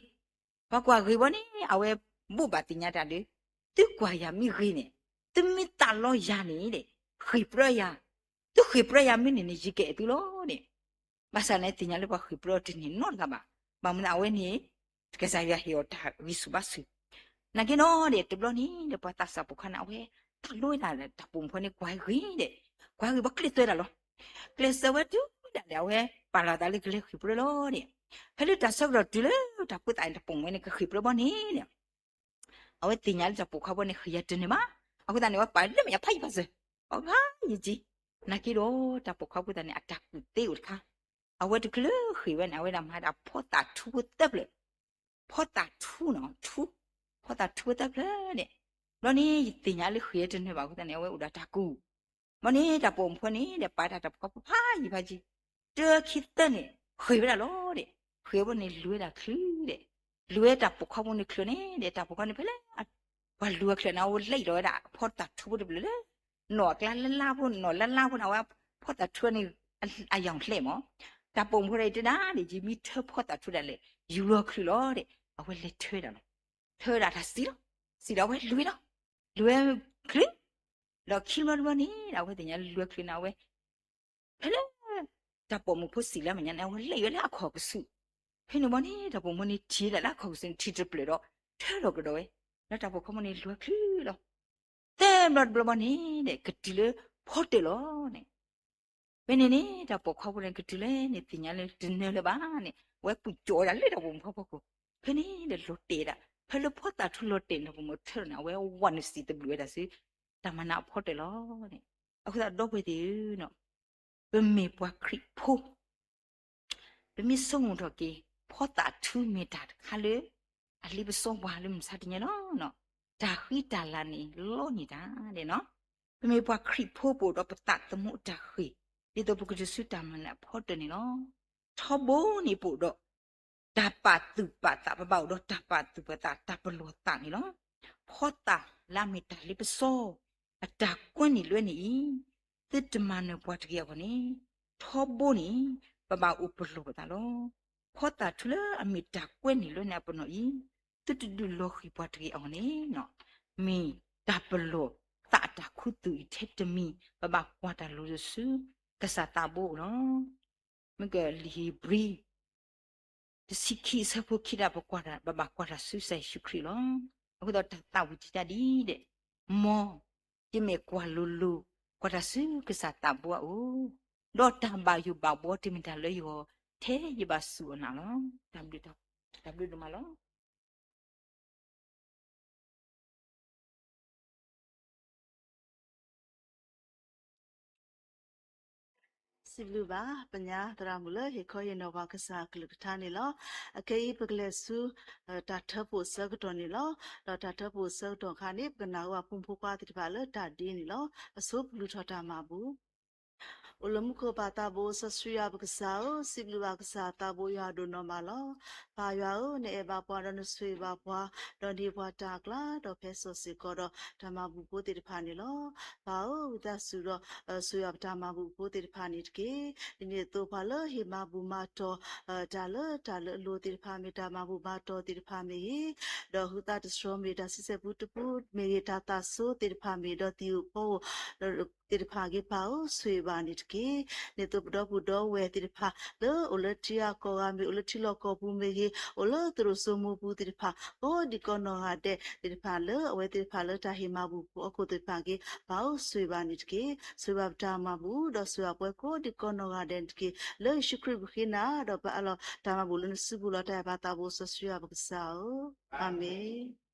ပှၤကွၢ်ဂ့ၤဘၣ်န့ၣ် အဝဲဘိးဘၣ်သ့ၣ်ညါတၢ်ဒီး, သုကွၢ်ယၤမ့ၢ်ဂ့ၤန့ၣ်, သုမ့ၢ်သးလီယၤန့ၣ်ဒီး ဃ့ၢ်ပြၢယၤ, သုဃ့ၢ်ပြၢယၤမ့ၢ်န့ၣ်န့ၣ် ယကအဲၣ်သုလီၤန့ၣ်. ဘၣ်ဆၣ်န့ၣ်သ့ၣ်ညါလၢပှၤဃ့ၢ်ပြၢအီၤတန့ၢ်နီတဂၤဘၣ်. ဘၣ်မနုၤအဝဲန့ၣ် ကစၢ်ယွၤဟ့ၣ်အီၤတၢ်ဂံၢ်ဆူၣ်ဘါဆူၣ်, နာ်က့နီၤဒီး တဘျီန့ၣ်ဒီး ပှၤသးစၢ်ပိာ်ခွါန့ၣ် အဝဲတၢ်လိဝဲဒၣ်တၢ်ပိာ်မုၣ်ဖိန့ၣ် ကွၢ်ဂ့ၤဒီး, ကွၢ်ဂ့ၤဘၣ်ကျဲးစၢးတၢ်လီၤ. ကျဲးစၢးဝဲတုၤဒၣ်လဲာ် အဝဲပာ်လီၤသးလၢကလဲၤဃ့ၢ်ပြၢလီၤဒီး, ဖဲလၢတၢ်ဆၢကတီၢ်တုၤလၢတၢ်ဖိသၣ်န့ၣ် တၢ်ပိာ်မုၣ်ဝဲန့ၣ် ကဃ့ၢ်ပြၢဘီန့ၣ်ဒီး အဝဲသ့ၣ်ညါလၢတၢ်ပိာ်ခွါဖိန့ၣ် ဃ့ၢ်ယၤတန့ၢ်ဘၣ်. အဃိသတးန့ၣ် အဝဲပာ်လၢမ့ၢ်ယဖးယံၤဖးစၢၤ, အဖးယံၤကံ, နာ်က့ဒီး တၢ်ပိာ်ခွါဖိသၣ်န့ၣ် အတၢ်ကူၣ်သ့အိၣ်တခါ, အဝဲတချုးဃ့ၢ်ဝဲန့ၣ် အဝဲဒၣ်မၤဒၣ်ဖီသၣ်ထူဖိသၢဖျၢၣ်, ဖီသၣ်ထူနီၤ ထူ, ဖီသၣ်ထူဖိသၢဖျၢၣ်န့ၣ်, ဘျီန့ၣ် ယသ့ၣ်ညါလၢဃ့ၢ်ယၤတန့ၢ်ဘၣ်အဃိသတးန့ၣ် အဝဲအိၣ်ဒီးတၢ်ကူၣ် ဘၣ်န့ၣ် တၢ်ပိာ်မုၣ်ဖိန့ၣ်ဒီး ပာ်တၢ်တၢ်ပိာ်ခွါဖိဖးယံၤဖးယံၤ, တခံသၢန့ၣ် ဃ့ၢ်ဝဲဒၣ်လီၤဒီး, ဃ့ၢ်ဝဲန့ၣ် လူၤဝဲဒၣ်ချုးဒီး, လူၤဝဲတၢ်ပိာ်ခွါဖိန့ၣ်ချုးန့ၣ်ဒီး တၢ်ပိာ်ခွါန့ၣ်ဖဲလၢ ပှၤလူၤအီၤချုးန့ၣ် အဝဲလဲၤဒီးဝဲဒၣ်ဖီသၣ်ထူဖိတဖျၢၣ်လၢ နီၣ်အကျါလၢလါဖိ နီၣ်လၢလါဖိန့ၣ် အဝဲဖီသၣ်ထူန့ၣ် အယီၢ်ကျဲမး, တၢ်ပိာ်မုၣ်ဖိဒီးတဲဒၣ်ဒီး ယမ့ၢ်ထၢဖီသၣ်ထူဒၣ်လဲာ် ယူၤလီၤချုးလီၤဒီး အဝဲလဲၤထၢဒၣ်လီၤ. ထၢဒၣ်တၢ်စံၣ်လီၤ, စံၣ်ဒီးအဝဲလူၤဝဲလီၤ, လူၤဝဲချုး, ဒီးခံဘျီတဘျီန့ၣ်ဒီး အဝဲသ့ၣ်ညါလူၤဝဲချုးန့ၣ် အဝဲ ဖဲလၢ တၢ်ပိာ်မုၣ်ဖိစံးလၢအမဲာ်ညါန့ၣ် အဝဲလဲၤဝဲလၢအခီၣ်ကဆူး, ဖဲန့ၣ်ဘီန့ၣ် တၢ်ပိာ်မုၣ်ဖိန့ၣ်ထံၣ်လၢအခီၣ်ကဆူးန့ၣ် ထံၣ်တဖျၢၣ်ဒီး ထၢထီၣ်ကဒီးဝဲ, လၢတၢ်ပိာ်ခွါဖိန့ၣ် လွဲၤချုးလီၤ. သၢဘျီတဘျီဘီန့ၣ်ဒီး ကတုၤလၢဖီတၢၣ်လီၤန့ၣ် ဖဲန့ၣ်န့ၣ် တၢ်ပိာ်ခွါဖိန့ၣ် ကတုၤလဲၣ်န့ၣ် သ့ၣ်ညါလၢတနၢၤလၢၤဘၣ်န့ၣ် အဝဲကူၣ်ကၠီဝဲဒၣ်လၢတၢ်ပိာ်မုၣ်ဖိဖီခိၣ်, ဖဲန့ၣ်ဒီးလီၤတဲာ်ဒၣ်, ဖဲလၢဖီသးထူလီၤတဲာ်န့ၣ် တၢ်ပိာ်မုၣ်ထၢထီၣ်န့ၣ် အဝဲဝးနုာ်စံးသဘျုးဝဲဒၣ်ဆူ တၢ်မၤနးအဖီတၢၣ်လီၤန့ၣ်. အဃိသတးဒီပုၢ်ဝဲၢ်သ့ၣ်ဧၢ, ပမ့ၢ်ပှၤခရံာ်ဖိ ပမ့ၢ်ဆိကမိၣ်ထီၣ်က့ၤ ဖီသးထူမ့ၢ်တၢ်တခါလၢ အလ့ပစီပှၤလၢမုၢ်မဆါတနံၤလီၤ. တၢ်ဃံတၢ်လၤန့ၣ်လီန့ၢ်တၢ်န့ၣ်လီၤ. ပမ့ၢ်ပှၤခရံာ်ဖိ ပအိၣ်ဒီးပသးသမူအတၢ်ဃ့ၢ် ဒ်သိးပကတုၤဆူတၢ်မၤနးအဖီတၢၣ်န့ၣ်လီၤ. ထီဘိန့ၣ်ပအိၣ်ဒီး တၢ်ပာ်သူၣ်ပာ်သး ပဘၣ်အိၣ်ဒီးတၢ်ပာ်သူၣ်ပာ်သး တၢ်ပလီၢ်သးန့ၣ်လီၤ. ဖီသးလၢအမ့ၢ်တၢ်လ့ပစီ အတၢ်ကွဲနုာ်လွဲနုာ်အံၤ သုတမၤနၢၤပှၤတဂ့ၤအဂီၢ်န့ၣ် ထီဘိန့ၣ် ပဘၣ်အိၣ်ပလီၢ်ပသးလီၤ. ဖီသးထူလၢအမ့ၢ်တၢ်ကွဲနုာ်လွဲနုာ်အပနီၣ်အံၤ သုတဒုးလီၤဃံၤပှၤတဂ့ၤအဂီၢ်န့ၣ် မ့ၢ်တၢ်ပလီၢ်သးအတၢ်ခူသူၣ်အံၤထဲတမံၤ ပဘၣ်ကွၢ်တၢ်လိၤလိၤဆူ ကစၢ်သးဘိအအိၣ်လီၤ. မ့ၢ်ကလံာ်ဧ့ၤဘြံၤ တဆံခံအဆၢဖိခံဒၣ် ပကွၢ်တၢ် ပဘၣ်ကွၢ်တၢ်ဆူကစၢ်ယ့ၣ်ၡူးခရံာ်လီၤ. အဃိသတးဒီးတၢ်သးဝံၣ်တံာ်တာ်ဒ်အံၤဒီး မ်ယမ့ၢ်ကွၢ်လိၤလိၤ ကွၢ်တၢ်ဆူကစၢ်သးဘိအအိၣ်, ဒီးတၢ်ဘၣ်ယိၣ်ဘၣ်ဘှီတမ့ၢ်တၢ်လၢယဂီၢ် ထဲယဘၣ်စူၢ်အီၤနၤလီၤ. တၢ်ဘျုးဒိၣ်မးလီၤ. စံးဘျုးဘၣ် ပညါသရၣ်မုၣ်လၢဟ့ၣ်ခီဟ့ၣ်နီၤပှၤကစၢ်အကလုၢ်ကထါန့ၣ်လီၤ. အခဲအံၤပကလဲၤဆူ တၢ်ထၢဖှိၣ်အဆၢကတီၢ်န့ၣ်လီၤ. ဒီးတၢ်ထၢဖှိၣ်အဆၢကတီၢ်အခါန့ၣ် ပကနၢ်ဟူဘၣ်ဖိမုၣ်ဖိခွါသ့ၣ်တဖၣ်လၢတၢ်ဒ့န့ၣ်လီၤ. အဆိပကလူၤထီၣ်တၢ်မၤဘူၣ် အိၣ်လၢမူခိၣ်ပၢ်သးဘိစီဆှံယွၤပကစၢ်ဧၢ, စံးဘျုးဘၣ်ကစၢ်သးဘိယွၤဒိၣ်နီၢ်မးလီၤ. ပၢ်ယွၤဧၢ, နအဲၣ်ဘၣ်ပှၤဒီးနဆိၣ်ဂ့ၤဘၣ်ပှၤ, ဒီးနဟ့ၣ်ပှၤတၢ်အကျါ, ဒီးဖဲစီၤၡ့ၣ်ကီးဒီးတၢ်မၤဘူၣ်ဖိသ့ၣ်တဖၣ်န့ၣ်လီၤ. ပၢ်ဧၢ, ဝံသးစူၤဒီး ဆိၣ်ဂ့ၤဘၣ်ပတၢ်မၤဘူၣ်ဖိသ့ၣ်တဖၣ်န့ၣ်တက့ၢ်. ဒ်န့ၣ်အသိးပှၤလၢဟ့ၣ်မၤဘူၣ်မၤတီၢ် တၢ်လၢတၢ်လၢအလိၤသ့ၣ်တဖၣ် မ့ၢ်တၢ်မၤဘူၣ်မၤတီၢ်သ့ၣ်တဖၣ်မ့ၢ်ဂ့ၤ, ဒီးဟုသးတတြီမ့ၢ်ဂ့ၤ တၢ်ဆံဆဲၣ်ပူတပူမ့ၢ်ဂ့ၤ တၢ်သးစိသ့ၣ်တဖၣ်မ့ၢ်ဂ့ၤ ဒီးသံၣ်ဧိၤဖီဧိၤ သ့ၣ်တဖၣ်အဂ့ၢ် ပၢ်ဧၢ, ဆိၣ်ဂ့ၤဘၣ်န့ၣ်တက့ၢ်. ဒ်သိးပဒီပုၢ်ဒီဝဲၢ်သ့ၣ်တဖၣ် လၢအိၣ်လၢထံဂၤကီၢ်ဂၤမ့ၢ်ဂ့ၤ အိၣ်လၢထံလီၢ်ကီၢ်ပူၤမ့ၢ်ဂ့ၤ အိၣ်လၢသရိာ်စိမိၤပူၤသ့ၣ်တဖၣ် ကိးဒံးကိးနီၢ်ဂၤဒဲးသ့ၣ်တဖၣ် လၢအဝဲသ့ၣ်တဖၣ်လၢတၢ်ဟ့ၣ်မၤဘူၣ်အဖီခိၣ်သ့ၣ်တဖၣ်အဂ့ၢ် ပၢ်ဧၢ, ဆိၣ်ဂ့ၤဘၣ်န့ၣ်တက့ၢ်. ဆိၣ်ဂ့ၤဘၣ်ပတၢ်မၤဘူၣ် ဒီးဆိၣ်ဂ့ၤဘၣ်ပှၤကိးဒံးကိးနီၢ်ဂၤဒဲးန့ၣ်တက့ၢ်. လၢယ့ၣ်ၡူးခရံာ်အမံၤဃ့နၤ ဒီးပအၢၣ်လီၤတၢ်မၤဘူၣ်လၢနစုပူၤလီၤ. တၢ်အဲၣ်ဘၣ်သးဘိစီဆှံယွၤပကစၢ်ဧၢ, အၤမ့ၣ်.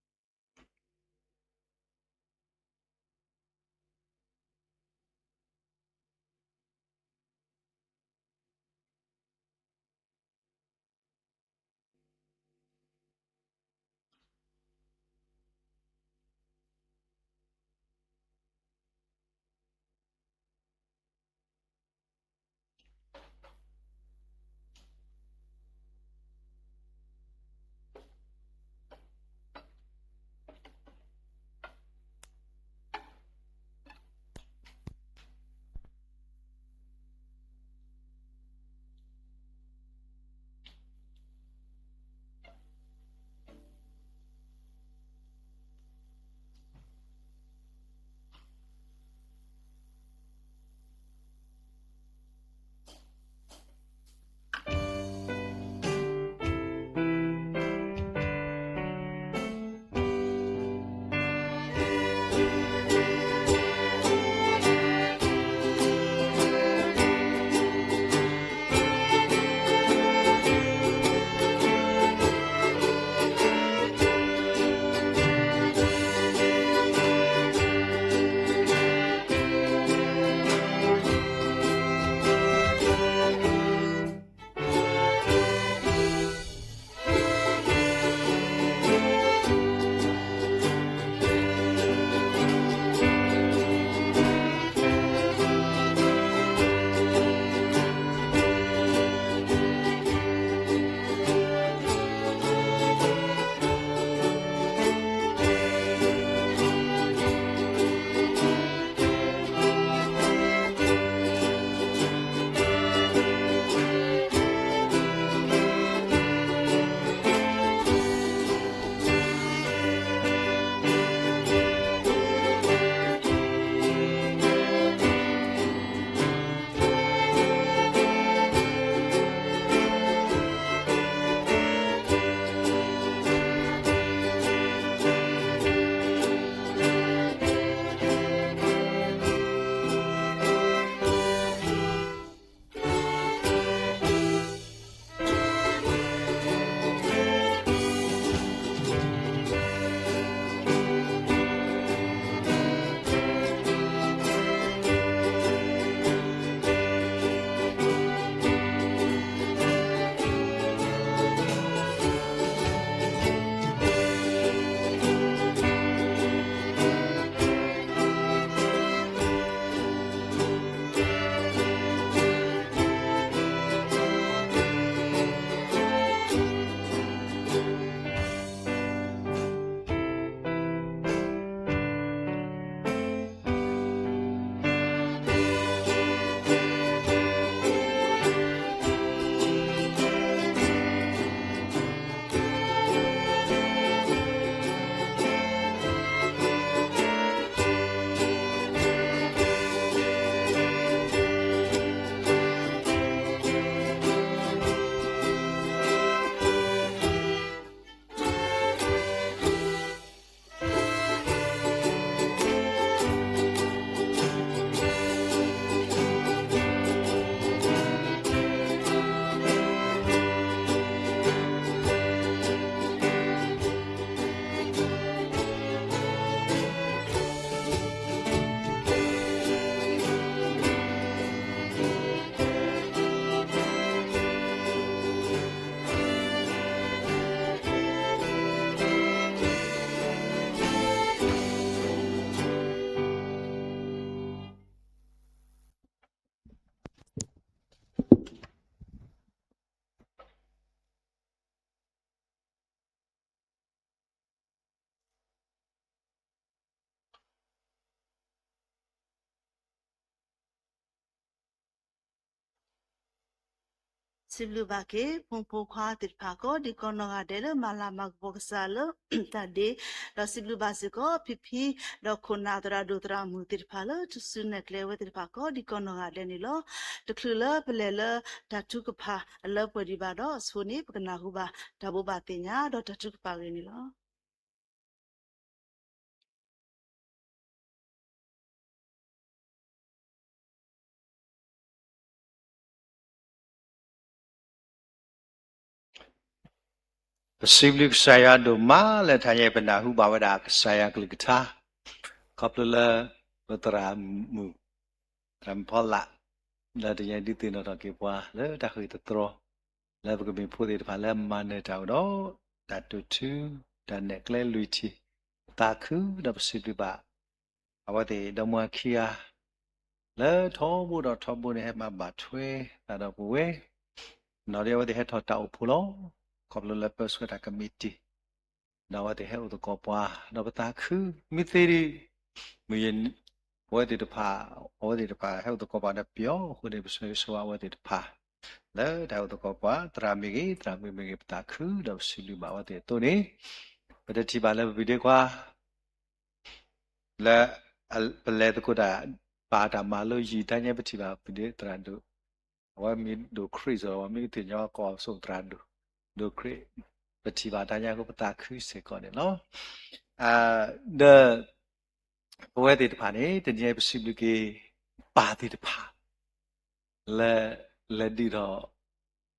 စံးဘျုးဘၣ်က့ၤ ဖိမုၣ်ဖိခွါသ့ၣ်တဖၣ် ကိးဒံးကီးနီၢ်ဂၤဒဲးလၢမၤလၤမၤကပီၤကစၢ်လၢတၢ်ဒ့, ဒီးစံးဘျုးဘၣ်စ့ၢ်ကီး ဖံဖံ ဒီးခိၣ်နၢ် သရၣ်ဒိၣ်သရၣ်မုၣ်သ့ၣ်တဖၣ်လၢ တၢ်စူၢ်နဲၣ်ကျဲဝဲသ့ၣ်တဖၣ် ကိးဒံးကီးနီၢ်ဂၤဒဲးန့ၣ်လီၤ. တချုးလၢပလဲၤလၢတၢ်ထုကဖၣ်အလၢပှဲၤဒံးဘၣ်ဒီး အဆိန့ၣ် ပကနၢ်ဟူဘၣ်တၢ်ဘိးဘၣ်သ့ၣ်ညါ ဒီးတၢ်ထုကဖၣ်အဂ့ၢ်န့ၣ်လီၤ. ပစံးဘျုးကစၢ်ယွၤဒိၣ်မးလၢတဟါညါအံၤ ပနၢ်ဟူဘၣ်ဝဲဒၣ်ကစၢ်ယွၤကလုၢ်ကထါ, ခီဖျိလၢ ပသရၣ်မုၣ်, သရၣ်မုၣ်ဖီလာ်, လၢတဟါညါအံၤဒုးသ့ၣ်နီၣ်ထီၣ်က့ၤပှၤလၢတၢ်ဃ့ၢ်တတြီၤ, လၢပကမ့ၢ်ဖိသ့ၣ်တဖၣ်လၢမၤနၢၤတၢ်အိၣ်ဒီး တၢ်တိာ်ထူ, တၢ်နဲၣ်ကျဲလွံၢ်ထံၣ်, ပသးခုဒီးပစံးဘျုးဘၣ် အဝဲသ့ၣ်ဒီမါဝၤခံဂၤ လၢထီဘိဒီးထီဘိန့ၣ် ဟဲမၤဘၣ်ထွဲသးဒီးပဝဲ, ဒီးအဝဲသ့ၣ်ဟဲထီၣ်တၢ်အိၣ်ဖှိၣ်လီၤ. ခီဖျိလၢပၢဆှၢတၢ်ကမံးတံာ်, ဒီးအဝဲသ့ၣ်ဟဲအိၣ်သကိးပှၤ, ဒီးပသးခု, မ့ၢ်သ့ဒံး, မုၢ်ယဲၢ်, အဝဲသ့ၣ်တဖၣ်, အဝဲသ့ၣ်တဖၣ်ဟဲအိၣ်သကိးပှၤဒီးပယီၤအဃိန့ၣ် ပဆၢဂ့ၤဆၢဝါအဝဲသ့ၣ်တဖၣ် လၢတၢ်အိၣ်သကိးပှၤ, သရၣ်မ့ၢ်ဂ့ၤ, သရၣ်မုၣ်မ့ၢ်ဂ့ၤ, ပသးခုဒီးပစံးဘျုးဘၣ်အဝဲသ့ၣ်အသိးန့ၣ်, ပတထံၣ်ဘၣ်လၢပပဒ့ခွါ လၢ ပလဲၤသကိးတၢ် ပာ်တၢ်မၤလိယံာ်တၢ်ညါ ပထံၣ်ဘၣ်ပဒ့သရၣ်ဒိၣ်, အဝဲမ့ၢ်ဒိၣ်ခရံာ်စ့ၢ်ကီး ပမ့ၢ်ကသ့ၣ်ညါအီၤကိးအစိသရၣ်ဒိၣ်, ဒိၣ်ခရံာ်, ပထံၣ်ဘၣ်တၢ်ညါအဃိ ပသးခုစ့ၢ်ကီးန့ၣ်လီၤ. ဒီး ပဝဲသ့ၣ်တဖၣ်န့ၣ် တနံၤအံၤပစံးဘျုးက့ၤ ပၢ်သ့ၣ်တဖၣ် လၢ လဲၤဒုးထီၣ်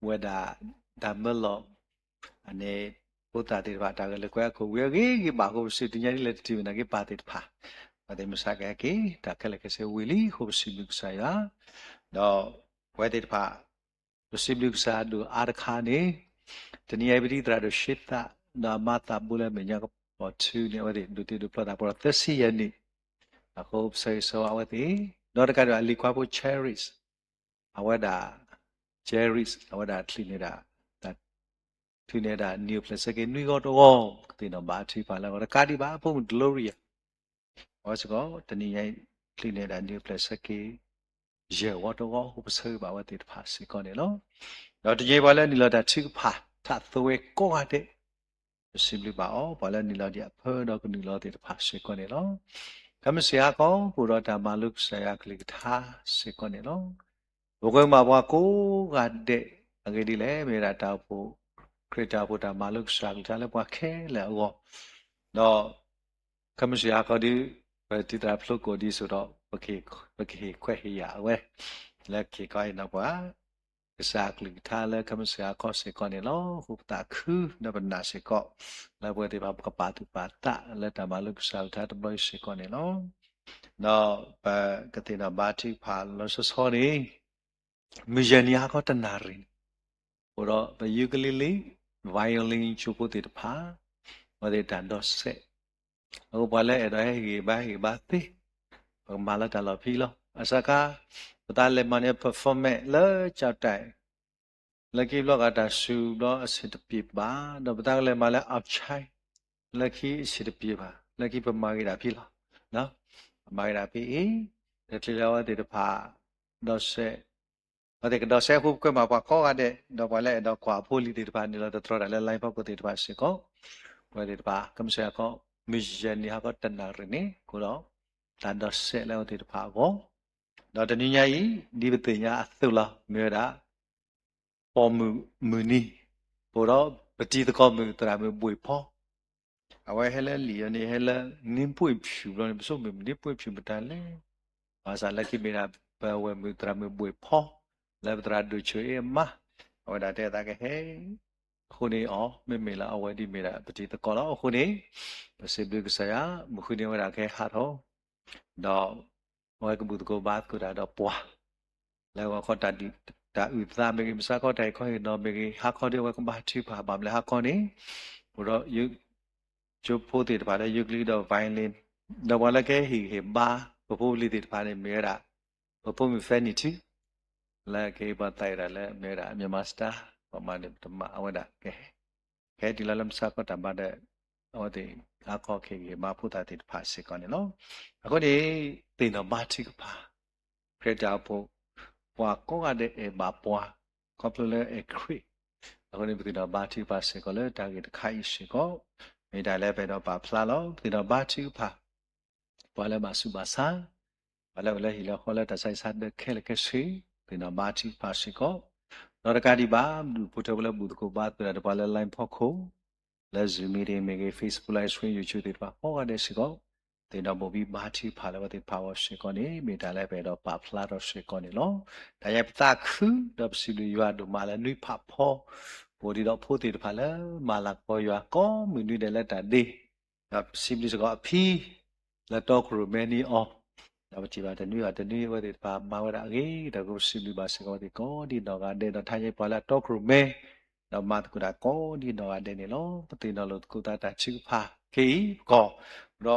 ဝဲဒၣ် တၢ်မၢလီၤ န့ၣ် ဖိသၣ်သ့ၣ်တဖၣ် တၢ်ဂဲၤလိာ်ကွဲအခိၣ်ဝံၤအဂ့ၤဂ့ၤဘၣ်အဃိ ပစံးတနံၤအံၤဒ်လဲၣ်တထံၣ်မ့ၢ်နာ်က့ ပၢ်သ့ၣ်တဖၣ် အဝဲသ့ၣ်မုၢ်ဆါကဟဲက့ၤ တၢ်ခဲလၢာ်ခဲဆ့ဝံၤလံအဃိ ပစံးဘျုးကစၢ်ယွၤ, ဒီးပဝဲသ့ၣ်တဖၣ် ပစံးဘျုးကစၢ်ဒိၣ်အါတခါန့ၣ်, တနံၤအံၤပဒ်သရၣ်ဒိၣ်ရှ့သၣ် ဒီးအမါသးဘိလၢမဲာ်ညါကပီၤထူန့ၣ် အဝဲသ့ၣ်ဒိးတ့ဒိးဖျီသးပှဲၤဒီးသၢဆံယဲၢ်နံၣ်, အဃိပဆၢဂ့ၤဆၢဝါအဝဲသ့ၣ်, ဒီးတကးဒံးဘၣ်အလံၤခွါဖိ Cherish, အဝဲဒၣ် Cherish အဝဲဒၣ်ချုးန့ၢ်ဒၣ် တၢ် ထုးန့ၢ်ဒၣ်နံၣ်အိၣ်ဖျဲၣ်ဆၢက့ၤနွံဂီၢ်တဂီၢ်, ကသ့ၣ်နီၣ်ဘါထုကဖၣ်လၢအဂီၢ် တကးဒံးဘၣ် ဖိမုၣ် Gloria အဝဲစ့ၢ်ကီး တနံၤညါအံၤ ချုးန့ၢ်ဒၣ်နံၣ်အိၣ်ဖျဲၣ်ဆၢက့ၤ ယဲၢ်ဂီၢ်တဂီၢ်အဃိ ပဆၢဂ့ၤဘၣ်အဝဲသ့ၣ်တဖၣ်စ့ၢ်ကီးန့ၣ်လီၤ. ဒီးတနံၤအံၤပှၤလၢနုာ်လီၤတၢ်ထုကဖၣ် ထးသဝဲကိးဂၤဒဲး ပစံးဘျုးဘၣ်အီၤ ပှၤလၢနုာ်လီၤဒံးအဖၢဒီးကနုာ်လီၤသ့ၣ်တဖၣ်စ့ၢ်ကီးန့ၣ်လီၤ. ခဲမုၢ်ဆ့ၣ်ဟါခီ ပအိၣ်ဒီးတၢ်မၤလိကစၢ်ယွၤကလုၢ်ကထါစ့ၢ်ကီးန့ၣ်လီၤ. ပဃ့ကညးဘၣ်ပှၤကိးဂၤဒဲး အဂ့ၢ်ဒ်လဲၣ် မ့ၢ်ဝဲဒၣ်တၢ်အိၣ်ဖှိၣ် ခရံာ်တၢ်အိၣ်ဖှိၣ်တၢ်မၤလိကစၢ်ကလုၢ်ကထါ လၢပှၤခဲလၢာ်အဂီၢ်, ဒီး ခဲမုၢ်ဆ့ၣ်ဟါခီဒီး ပတံၤသရၣ်ဖျိကိာ်ဒ်သိးဒီး ပကဟ့ၣ်ခွဲးဟ့ၣ်ယာ်အဝဲ လၢကဟ့ၣ်ခီဟ့ၣ်နီၤပှၤ ကစၢ်ကလုၢ်ကထါလၢခဲမုၢ်ဆ့ၣ်ဟါခီစ့ၢ်ကီးန့ၣ်လီၤ. အဃိပသးခုဒီးပနာ်စ့ၢ်ကီး လၢပဝဲသ့ၣ်တဖၣ်ပကပာ်သူၣ်ပာ်သးလၢတၢ်မၤလိကစၢ်ကလုၢ်ကထါတဘျီအံၤစ့ၢ်ကီးန့ၣ်လီၤ. ဒီးပကသ့ၣ်နီၣ်ဘါထုကဖၣ်လီၤဆီဆီန့ၣ် မုၢ်ယဲၢ်နံၤဟါခီတနၣ်ရံၣ်န့ၣ် အိၣ်ဒီးပ ukulele, violin ကၠိဖိသ့ၣ်တဖၣ် အဝဲသ့ၣ်တၢ်ဒီးစဲး, အဃိပှၤလၢအဲၣ်ဒိးဟဲဟ့ၣ်ဂံၢ်ဘါဟ့ၣ်ဂံၢ်ဘါသ့ ပကမၤလၢတၢ်လီၢ်ဖဲအံၤလီၤ. ဘၣ်ဆၣ်ခါ ပသးလဲၤမၤန့ၢ် performance လၢကၠီၣ်တဲၣ် လၢခံဘျီဂၤတၢ်စူၤဘျီအဆင်တပြေဘၣ်, ဒီးပသးကလဲၤမၤလၢ outside လၢခံအဆင်တပြေဘၣ်, လၢခံပမၤဂ့ၤဒၣ်ဖဲအံၤလီၤ. ပမၤဂ့ၤဒၣ်ဖဲအံၤ, တချုးလၢအဝဲသ့ၣ်တဖၣ် ဒီးစဲး အဝဲသ့ၣ်ကဒီးစဲးအဃိ ပကွဲမးပှၤကိးဂၤဒဲး, ဒီးပှၤလၢအဲၣ်ဒိးကွၢ်အဖိအလံၤသ့ၣ်တဖၣ် နုာ်လီၤသတြီၤတၢ်လၢ live ဖီခိၣ်သ့ၣ်တဖၣ်စ့ၢ်ကီး, ပဝဲသ့ၣ်တဖၣ် ခဲမုၢ်ဆ့ၣ်ဟါခီ မုၢ်ယဲၢ်နံၤဟါခီတနၣ်ရံၣ်န့ၣ် ကအိၣ်ဒီး တၢ်ဒီးစဲးလၢအဝဲသ့ၣ်တဖၣ်အဂီၢ်, ဒီးတနံၤညါအံၤ ဒ်ပသ့ၣ်ညါအသိးလီၤ မ့ၢ်ဝဲဒၣ် ပိာ်မုၣ်မုၢ်နံၤ, ပအိၣ်ဒီးပတံၤသကိးမုၣ်သရၣ်မုၣ်ဘှ့ၣ်ဖီ, အဝဲဟဲလၢလံာ်အီၤန့ၣ် ဟဲလၢ နှင်းပွင့်ဖြူ ဘျီန့ၣ် ပဆိကမိၣ် နှင်းပွင့်ဖြူ မတၤလဲၣ်, ဘၣ်ဆၣ်လၢခံမ့ၢ်ဒၣ် ပဝဲၢ်မုၣ်သရၣ်မုၣ်ဘှ့ၣ်ဖီ လၢပသရၣ်ဒိၣ်ဆၢအ့ၣ်အမါ, အဝဲဒၣ်တဲသးကဟဲ အဃိန့ၣ်အီၤ မ့မ့ၢ်လၢအဝဲဒ်မ့ၢ်ဒၣ်ပတံၤသကိးလီၤ. အဃိန့ၣ် ပစံးဘျုးကစၢ်ယွၤ မုၢ်ဃုန့ၣ် အဝဲဒၣ်ကဟဲဟးထီၣ် ဒီး အဝဲကဘူၣ်သကိးဘါသကိးတၢ်ဒီးပှၤ လၢဂီၤခီ တၢ်အုၣ်သးမ့ၢ်ဂ့ၤ, မုၢ်ဆါခီ တၢ်ဟ့ၣ်ခီဟ့ၣ်နီၤမ့ၢ်ဂ့ၤ, ဟါခီဒီး အဝဲကဘါထုကဖၣ် ဘၣ်မနုၤလဲၣ် ဟါခီန့ၣ် အိၣ်ဒီး ကၠိဖိသ့ၣ်တဖၣ်လၢ ukulele ဒီး violin, ဒီးပှၤလၢကဟ့ၣ်ဂံၢ်ဟ့ၣ်ဘါ ပဖိပလံၤသ့ၣ်တဖၣ်န့ၣ် မ့ၢ်ဝဲဒၣ် ပဖိမုၣ် Fanny ထူ လၢကဟ့ၣ်ပှၤသးအုးဒၣ်လၢ မ့ၢ်ဝဲဒၣ် Myanmar Star ပှၤမၤန့ၢ်ပတမၤ အဝဲဒၣ်ကဟဲ ကဟဲတုၤလီၤလၢမုၢ်ဆါခီ တၢ်ဘါဒီး အဝဲသ့ၣ် ဟါခီကဟ့ၣ်ဂံၢ်ဟ့ၣ်ဘါဖိသၣ်သ့ၣ်တဖၣ်စ့ၢ်ကီးန့ၣ်လီၤ. အဃိန့ၣ် သ့ၣ်နီၣ်ဘါထုကဖၣ် ခရံာ်တၢ်အိၣ်ဖှိၣ် ပှၤကိးဂၤဒဲးအဲၣ်ဘၣ်ပှၤ ခီဖျိလၢအဲၣ်ခရံာ်, အဃိန့ၣ် ပသ့ၣ်နီၣ်ဘါထုကဖၣ်စ့ၢ်ကီးလၢတၢ်ဂ့ၢ်တခါအံၤစ့ၢ်ကီး, မ့ၢ်တၢ်လၢပအဲၣ်ဒိးပာ်ဖျါလီၤ. ပသ့ၣ်နီၣ်ဘါထုကဖၣ် ပှၤလၢဘၣ်ဆူးဘၣ်ဆါ, ပှၤလၢအိၣ်လၢဟံၣ်လၢဃီလၢတၢ်ဆါဟံၣ်ဆါဒၢးခဲလၢာ်ခဲဆ့, သ့ၣ်နီၣ်ဘါထုကဖၣ်စ့ၢ်ကီး, ဒီးတကးဒံးဘၣ် ဒုးအိၣ်ဖှိၣ်ထၢဝဲလၢဘူၣ်သကိးဘါသကိးတၢ်ဒီးပှၤလၢ line ဖီခိၣ်, လၢ Zoom meeting မ့ၢ်ဂ့ၤ, Facebook live stream, YouTube သ့ၣ်တဖၣ်ကိးဂၤဒဲးစ့ၢ်ကီး, သ့ၣ်နီၣ်ဘိၣ်ဘံဘါထုကဖၣ်လၢအဝဲသ့ၣ်တဖၣ်အဂီၢ်စ့ၢ်ကီးန့ၣ် မ့ၢ်တၢ်လၢပအဲၣ်ဒိးပာ်ဖျါထီၣ်စ့ၢ်ကီးန့ၣ်လီၤ. တၢ်ယဲပသးခု ဒီးပစံးဘျုးယွၤဒိၣ်မးလၢနွံဖးဖီ ပအိၣ်ဒံးဒီးဖိသ့ၣ်တဖၣ်လၢမၤလၤကပီၤယွၤကိးမုၢ်နွံဒဲးလၢတၢ်ဒ့, ဒီးပစံးဘျုးစ့ၢ်ကီးအဖံ လၢတီခိၣ်ရိၣ်မဲနံအီၤ, ဒီးပထံၣ်ဘၣ်တနွံအီၤတနွံ အဝဲသ့ၣ်တဖၣ်မၤဝဲဒၣ်အဂ့ၤ, ဒီးပစံးဘျုးဘၣ်စ့ၢ်ကီးအဝဲသ့ၣ်ကိးဒံးနီၢ်ဂၤဒဲး, ဒီးထါယဲပှၤလၢအတီခိၣ်ရိၣ်မဲ, ဒီးမၤသကိးတၢ်ကိးဒံးနီၢ်ဂၤဒဲးန့ၣ်လီၤ. ပသ့ၣ်နီၣ်လိာ်သကိးသးတၢ်ထုကဖၣ်ခဲအံၤ ပကီၢ်, ဒီး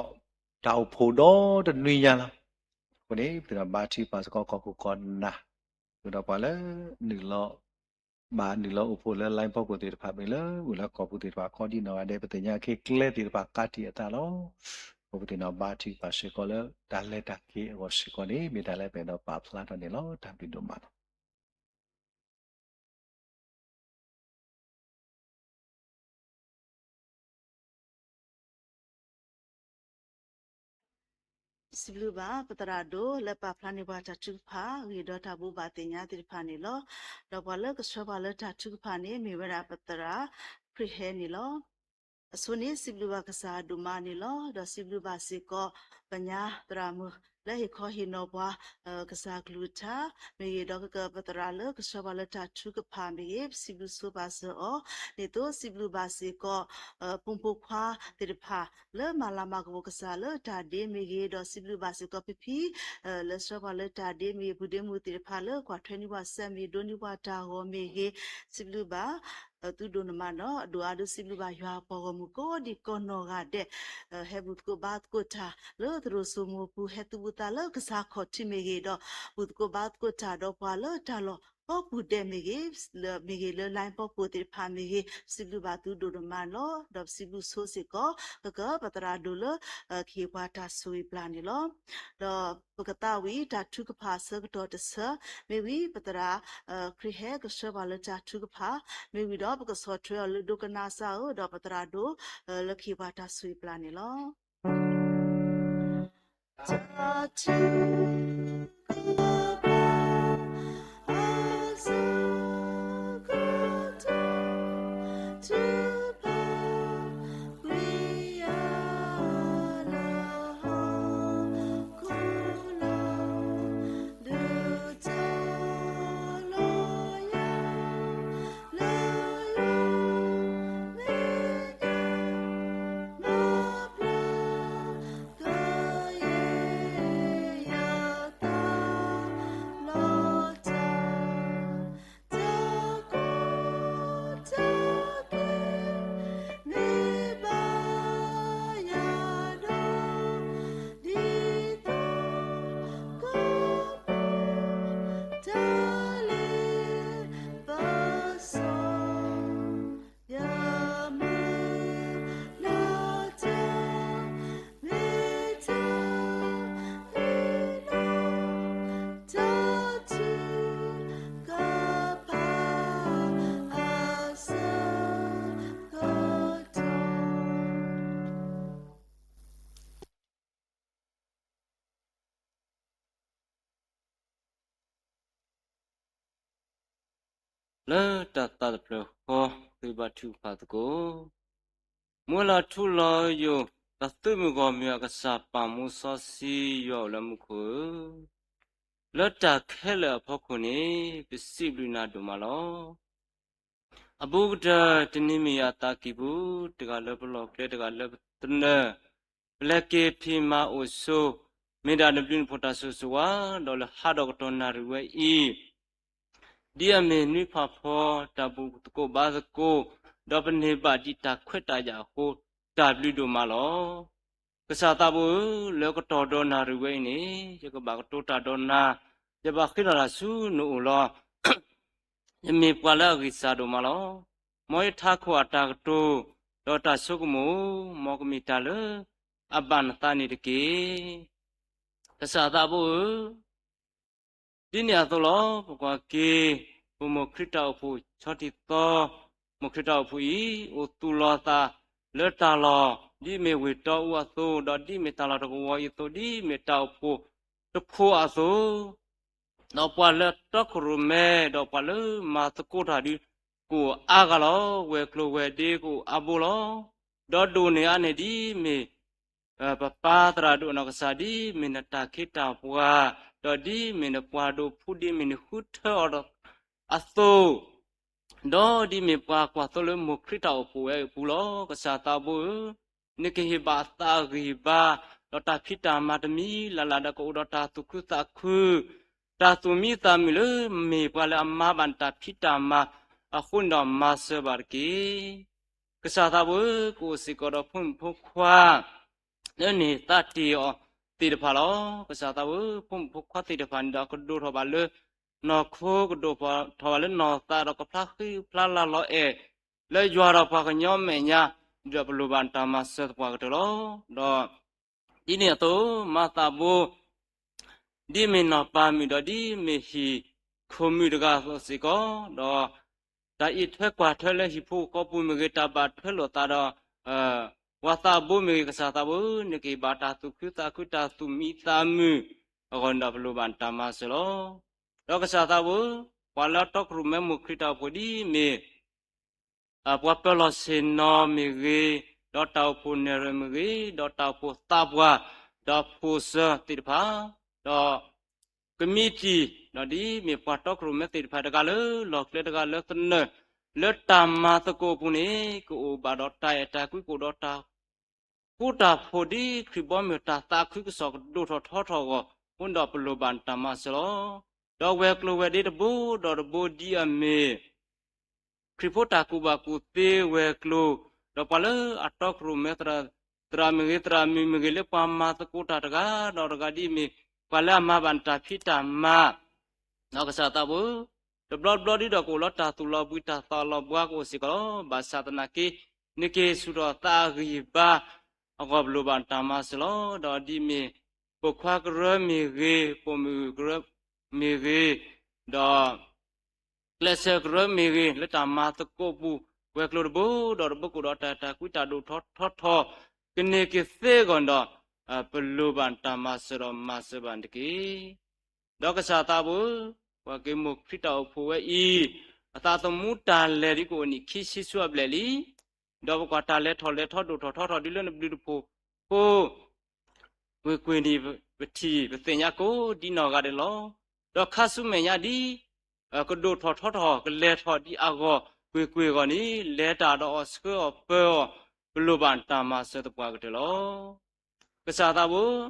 တၢ်အိၣ်ဖှိၣ်ဒီတနွံညါလီၤ. အဃိန့ၣ် ပသ့ၣ်နီၣ်ဘါထုကဖၣ်စ့ၢ်ကီးကီၢ်ခိၣ်ကီၢ်နၢ်, ဒီးပှၤလၢ နုာ်လီၤ ဘၣ်နုာ်လီၤအိၣ်ဖှိၣ်လၢ line ဖီခိၣ်သ့ၣ်တဖၣ်မ့ၢ်ဂ့ၤ, လၢအိၣ်လၢကီၢ်ပူၤသ့ၣ်တဖၣ်ကိးဒံးနီၢ်ဂၤဒဲး, ပသ့ၣ်ညါခဲကျဲသ့ၣ်တဖၣ်ကးတံာ်အသးလီၤ. ပသ့ၣ်နီၣ်ဘါထုကဖၣ်စ့ၢ်ကီးလၢတၢ်လဲၤတၢ်က့ၤအဂီၢ်စ့ၢ်ကီးန့ၣ် မ့ၢ်တၢ်လၢပအဲၣ်ဒိးပာ်ဖျါထီၣ်န့ၣ်လီၤ. တၢ်ဘျုးဒိၣ်မးလီၤ. စံးဘျုးဘၣ် ပသရၣ်ဒိၣ်လၢပာ်ဖျါန့ၢ်ပှၤတၢ်ထုကဖၣ် ဂ့ၤဒီးတၢ်ဘိးဘၣ်သ့ၣ်ညါသ့ၣ်တဖၣ်န့ၣ်လီၤ. ဒီးပှၤလၢကဆှၢပှၤလၢတၢ်ထုကဖၣ်န့ၣ် မ့ၢ်ဝဲဒၣ်ပသရၣ် ခရံာ်ဟဲန့ၣ်လီၤ. အဆိန့ၣ် စံးဘျုးဘၣ်ကစၢ်ဒိၣ်မးန့ၣ်လီၤ. ဒီးစံးဘျုးဘၣ်စ့ၢ်ကီး ပညါသရၣ်မုၣ် လၢဟ့ၣ်ခီဟ့ၣ်နီၤပှၤ ကစၢ်ကလုၢ်ကထါ မ့ၢ်ဂ့ၤ, ဒီးပသရၣ်လၢကဆှၢပှၤလၢတၢ်ထုကဖၣ်မ့ၢ်ဂ့ၤ, ပစံးဘျုးဆိဘၣ်စၢၤအီၤ, ဒ်သိးစံးဘျုးဘၣ်စ့ၢ်ကီး ပိာ်မုၣ်ဖိခွါသ့ၣ်တဖၣ် လၢမၤလၤမၤကပီၤကစၢ်လၢတၢ်ဒ့မ့ၢ်ဂ့ၤ, ဒီးစံးဘျုးဘၣ်စ့ၢ်ကီးဖံဖံ လၢဆှၢပှၤလၢတၢ်ဒ့မ့ၢ်ဂ့ၤ, ပုၢ်ဒ့မုၣ်သ့ၣ်တဖၣ်လၢကွၢ်ထွဲန့ၢ်ပှၤစဲးမ့ၢ်ဂ့ၤ, ဒိးန့ၢ်ပှၤတၢ်ဂီၤမ့ၢ်ဂ့ၤ, စံးဘျုးဘၣ် သုဒိၣ်နမးနီၤ, အဒိၣ်အါဒိးစံးဘျုးဘၣ်ယွၤအပှၤဂီၢ်မုၢ်ကိးဒံးကိးနီၢ်ဂၤဒဲး, ဟဲဘူၣ်သကိးဘါသကိးတၢ်လၢသရိာ်စိမိၤပူၤ, ဟဲသုးဘူးသးလၢကစၢ်ခီၣ်ထံးမ့ၢ်ဂ့ၤ, ဒီးဘူၣ်သကိးဘါသကိးတၢ်ဒီးပှၤလၢတၢ်လီၢ်ကိးပူၤဒဲးမ့ၢ်ဂ့ၤ, မ့ၢ်ဂ့ၤလၢ line ဖီခိၣ်သ့ၣ်တဖၣ်မ့ၢ်ဂ့ၤ, ပစံးဘျုးဘၣ်သုဒိၣ်နမးလီၤ. ဒီးပစံးဘျုးဆိစ့ၢ်ကီး ကကပသရၣ်ဒိၣ်လၢ ကဟ့ၣ်ပှၤတၢ်ဆိၣ်ဂ့ၤပျၢ်န့ၣ်လီၤ. ဒီးပကသးဝံၣ်တၢ်ထုကဖၣ်အဆၢကတီၢ်တဆၢ, မ့ၢ်ဝံၤပသရၣ် ခရံာ်ဟဲကဆှၢပှၤလၢတၢ်ထုကဖၣ်, မ့ၢ်ဝံၤဒီးပကဆီၣ်ထွဲအီၤလၢဒိကနၣ်စၢ်ဧၢ, ဒီးပသရၣ်ဒိၣ် လၢကဟ့ၣ်ပှၤတၢ်ဆိၣ်ဂ့ၤပျၢ်န့ၣ်လီၤ.လၢတၢ်သးတဖျၢၣ်ဃီ သုဘါထုကဖၣ်သကိး, မုၢ်လၢ်ထူလီၤယိာ် တၢ်သုးမုၢ်ဂီၢ်မုၢ်အကစၢ် ပၢ်မူစီဆှံယွၤအိၣ်လၢမူခိၣ်ဧၢ, လၢတၢ်ခဲလၢာ်အဖီခိၣ်န့ၣ် ပစံးဘျုးနၤဒိၣ်မးလီၤ. အဘူးကတၢၢ် တနံၤမ့ၢ်ယၤအသးကံၢ်ပူၤ, တဂၤလၢပလီၢ်ကျဲ တဂၤလၢပသနၢၣ်, ပလဲၤက့ၤဖံးမၤအိၣ်ဆိး, မ့ၢ်ဒၣ်နဘျုးနဖှိၣ်တၢ်ဆိၣ်ဂ့ၤဆိၣ်ဝါ, ဒီးလၢဟးဒီးကတီၢ်နၣ်ရံၣ်ဝဲအံၤ ဒ်အမ့ၢ်နွံဖးဖီ တၢ်ဘူၣ်သကိးဘါသကိး, ဒီးပန့ၢ်ဘၣ်ဒံးတၢ်ခွဲးတၢ်ယာ်အဃိ, တၢ်ဘျုးဒိၣ်မးလီၤ. ကစၢ်သးဘိဧၢ, လၢကတီၢ်ဒီးနၣ်ရံၣ်ဝဲအံၤန့ၣ် ယကဘၣ်ကတိၤတၢ်ဒီးနၤ, ယဘၣ်ဃ့ထီၣ်တၢ်ဆူနအိၣ်လီၤ. ယမ့ၢ်ပှၤလၢအဂံၢ်စၢ်ဒိၣ်မးလီၤ. မ်ယထးခိၣ်အတၢ်ကတိၤ ဒီးတၢ်ဆိကမိၣ်, မ်ကမ့ၢ်တၢ်လၢအဘၣ်နသးန့ၣ်တက့ၢ်. ကစၢ်သးဘိဧၢ, ဒ်န့ၣ်အသိးလီၤ. ပကွၢ်က့ၤ ပမိၢ်ခရံာ်တၢ်အိၣ်ဖှိၣ်ဆီထံသီ, မိၢ်ခရံာ်တၢ်အိၣ်ဖှိၣ်အံၤ အိၣ်သူၣ်လီၤသးလၢတၢ်လီၢ် ဒ်မ့ၢ်ဝ့ၢ်တီအူအသိး, ဒီးဒ်မ့ၢ်တၢ်လီၢ်တကဝီၤအံၤအသိး, ဒ်မ့ၢ်တၢ်အိၣ်ဖှိၣ်တဖှိၣ်အသိး, ဒီးပှၤလၢအတီခိၣ်ရိၣ်မဲ ဒီးပှၤလၢမၤသကိးတၢ်ဒုး ကအိၣ်အါဂၤလီၤ. ဝဲၤကျိၤဝဲၤဒ့ကအိၣ်အါဘိလီၤ. ဒီးဒိၣ်န့ၢ်အါန့ၢ်ဒ်မ့ၢ် ပပၢ်သရၣ်ဒိၣ်နီၢ်ကစၢ် ဒ်မ့ၢ်နတၢ်ခ့တၢ်ပှၤ, ဒီးဒ်မ့ၢ်နပှၤဒိးဖှူ ဒ်မ့ၢ်နဃုထၢအီၤအသိး, ဒီးဒ်မ့ၢ်ပှၤကွၢ်သိလၢမိၢ်ခရံာ်တၢ်အိၣ်ဖှိၣ်ဝဲအပူၤလီၤ. ကစၢ်သးဘိဧၢ, နကဟ့ၣ်ဘၣ်သးအဂံၢ်ဘါ, ဒီးတၢ်ဖံးတၢ်မၤတမံၤလၢ်လၢ်ဒီး ကအိၣ်ဒီးတၢ်သူၣ်ခုသးခု, တၢ်သူၣ်မံသးမုာ်လၢမ့ၢ်ပှၤလၢအမၤဘၣ်နတၢ်ဖံးတၢ်မၤအဃိန့ၣ်ဒီး မၤစၢၤဘၣ်တက့ၢ်. ကစၢ်သးဘိဧၢ, ကအိၣ်စ့ၢ်ကီးဒီးဖိမုၣ်ဖိခွါ လၢန့ၢ်သါတ့ၢ်အီၤသ့ၣ်တဖၣ်လီၤ. ကစၢ်သးဘိဧၢ, ဖိမုၣ်ဖိခွါသ့ၣ်တဖၣ်န့ၣ်ဒီး ကဒိၣ်ထီၣ်ဘၣ်လၢနီၢ်ခိ, ကဒိၣ်ထီၣ်ဘၣ်လၢနီၢ်သးဒီး ကဖျါဃံဖျါလၤလီၤအဲၣ်လၢယွၤဒီးပှၤကညီအမဲာ်ညါ, ဒီးပလိၣ်ဘၣ်နတၢ်မၤစၢၤသပှၢ်ကတၢၢ်လီၤ. ဒီးဒ်န့ၣ်အသိး မၤသးဘိ ဒ်မ့ၢ်နီၢ်ပၤမုၣ်ဒီး ဒ်မ့ၢ်ဟံၣ်ခိၣ်မုၣ်တဂၤအသိးစ့ၢ်ကီး, ဒီးတၢ်အံးထွဲကွၢ်ထွဲလၢဟံၣ်ဖိဃီဖိပူၤမ့ၢ်ဂ့ၤ, တၢ်ဘၣ်ထွဲလိာ်သးဒီး ပှၤသးဘိမ့ၢ်ဂ့ၤ, ကစၢ်သးဘိဧၢ, နကဟ့ၣ်ဘၣ်တၢ်သူၣ်ခုသးခု တၢ်သူၣ်မံသးမုာ်အဂီၢ်န့ၣ်ဒီး ပလိၣ်ဘၣ်နတၢ်မၤစၢၤလီၤ. ဒီးကစၢ်သးဘိဧၢ, ပှၤလၢအတီခိၣ်ရိၣ်မဲမိၢ်ခရံာ်တၢ်အိၣ်ဖှိၣ်ဒ်မ့ၢ် ပှၤပၢၤလီၢ်ဆ့ၣ်နီၤမ့ၢ်ဂ့ၤ, ဒီးတၢ်အိၣ်ဖှိၣ်နဲၣ်ရွဲၣ်မ့ၢ်ဂ့ၤ, ဒီးတၢ်အိၣ်ဖှိၣ်သးပှၢ်, ဒီးဖိၣ်စၢၤသ့ၣ်တဖၣ်, ဒီးကမံးတံာ်, ဒီးဒ်မ့ၢ်ပှၤတီခိၣ်ရိၣ်မဲသ့ၣ်တဖၣ်တဂၤလၢ လီၢ်ကျဲတဂၤလၢသနၢၣ် လၢတၢ်မၤသကိးအပူၤန့ၣ် ကအိၣ်ဘၣ်ဒီးတၢ်အဲၣ်တၢ်ကွံ ကအိၣ်ဒီးတၢ်ဃူတၢ်ဖိး ဒ်ခရံာ်ဘီမုၢ်တၢ်သးခုကစီၣ်ကဒိၣ်ထီၣ်ထီထီၣ်အဂီၢ်အဃိန့ၣ်ဒီး ပလိၣ်ဘၣ်နတၢ်မၤစၢၤလီၤ. ဒီးဝဲၤကျိၤဝဲၤဒ့တဘိဒီးတဘိဒ်အမ့ၢ် ခရံာ်ဖိတၢ်ကူၣ်ဘၣ်ကူၣ်သ့ဝဲၤကျိၤ, ဒီးပှၤလၢအတီခိၣ်ရိၣ်မဲ သရၣ်မ့ၢ်ဂ့ၤ သရၣ်မုၣ်မ့ၢ်ဂ့ၤ လၢပှၤမၤသကိးတၢ်တဂၤဒီးတဂၤဒ်အမ့ၢ် ပှၤလၢအမၤဘၣ်နတၢ်ဖံးတၢ်မၤ, ဒီးကစၢ်သးဘိဧၢ, တဘျီတဘျီဒ်ဒီးကအိၣ်လၢတၢ်သူၣ်လီၤဘှံးတၢ်သးလီၤဘှါကအိၣ်စ့ၢ်ကီးလီၤ. ဘၣ်ဆၣ်သနာ်က့ နကဟ့ၣ်ဆူၣ်ထီၣ်သးအဂံၢ်ဘါအဂီၢ် ပလိၣ်ဘၣ်နတၢ်မၤစၢၤလီၤ. ဒီးဒ်မ့ၢ်ပိာ်ခွါကရၢမ့ၢ်ဂ့ၤ, ပိာ်မုၣ်ကရၢမ့ၢ်ဂ့ၤ, ဒီး ကျဲးစၢးကရၢမ့ၢ်ဂ့ၤ လၢတၢ်မၤသကိးပူၤ ဝဲၤကျိၤတဘိဒီးတဘိကအိၣ်ဒီးတၢ်အဲၣ်တၢ်ကွံ တၢ်ဒိၣ်ထီၣ်ထီထီၣ် ကန့ၢ်က့ၤသ့အဂီၢ်ဒီး ပလိၣ်ဘၣ်နတၢ်မၤစၢၤဒီးမၤစၢၤဘၣ်နတက့ၢ်. ဒီးကစၢ်သးဘိဧၢ, ပှၤက့ၤမိၢ်ခရံာ်တၢ်အိၣ်ဖှိၣ်ဝဲအံၤ အသးသမူတၢ်လဲၤဒ်ကအိၣ်နံၣ်ခံဆံဆူအဘျဲၣ်လံ. ဒီးပကွၢ်တၢ်လဲၤထီၣ်လဲၤထီဒိၣ်ထီၣ်ထီထီၣ်ဒ်လၢနဘျုးနဖှိၣ်ဖိ ကွ့ၢ်ကွ့ၢ်န့ၣ် ပထံၣ်ပသ့ၣ်ညါကိးဒ်နီၢ်ဂၤဒဲးလီၤ. ဒီးခါဆူမဲာ်ညါဒ် ကဒိၣ်ထီၣ်ထီထီၣ် ကလဲၤထီၣ်ဒ်အဂီၢ် ကွ့ၢ်ကွ့ၢ်အဂီၢ်န့ၣ် လဲၤတၢ်ဒီးအီၤဆှၢအီၤပၢအီၤ ပလိၣ်ဘၣ်နတၢ်မၤစၢၤသပှၢ်ကတၢၢ်လီၤ. ကစၢ်သးဘိဧၢ, ဟံၣ်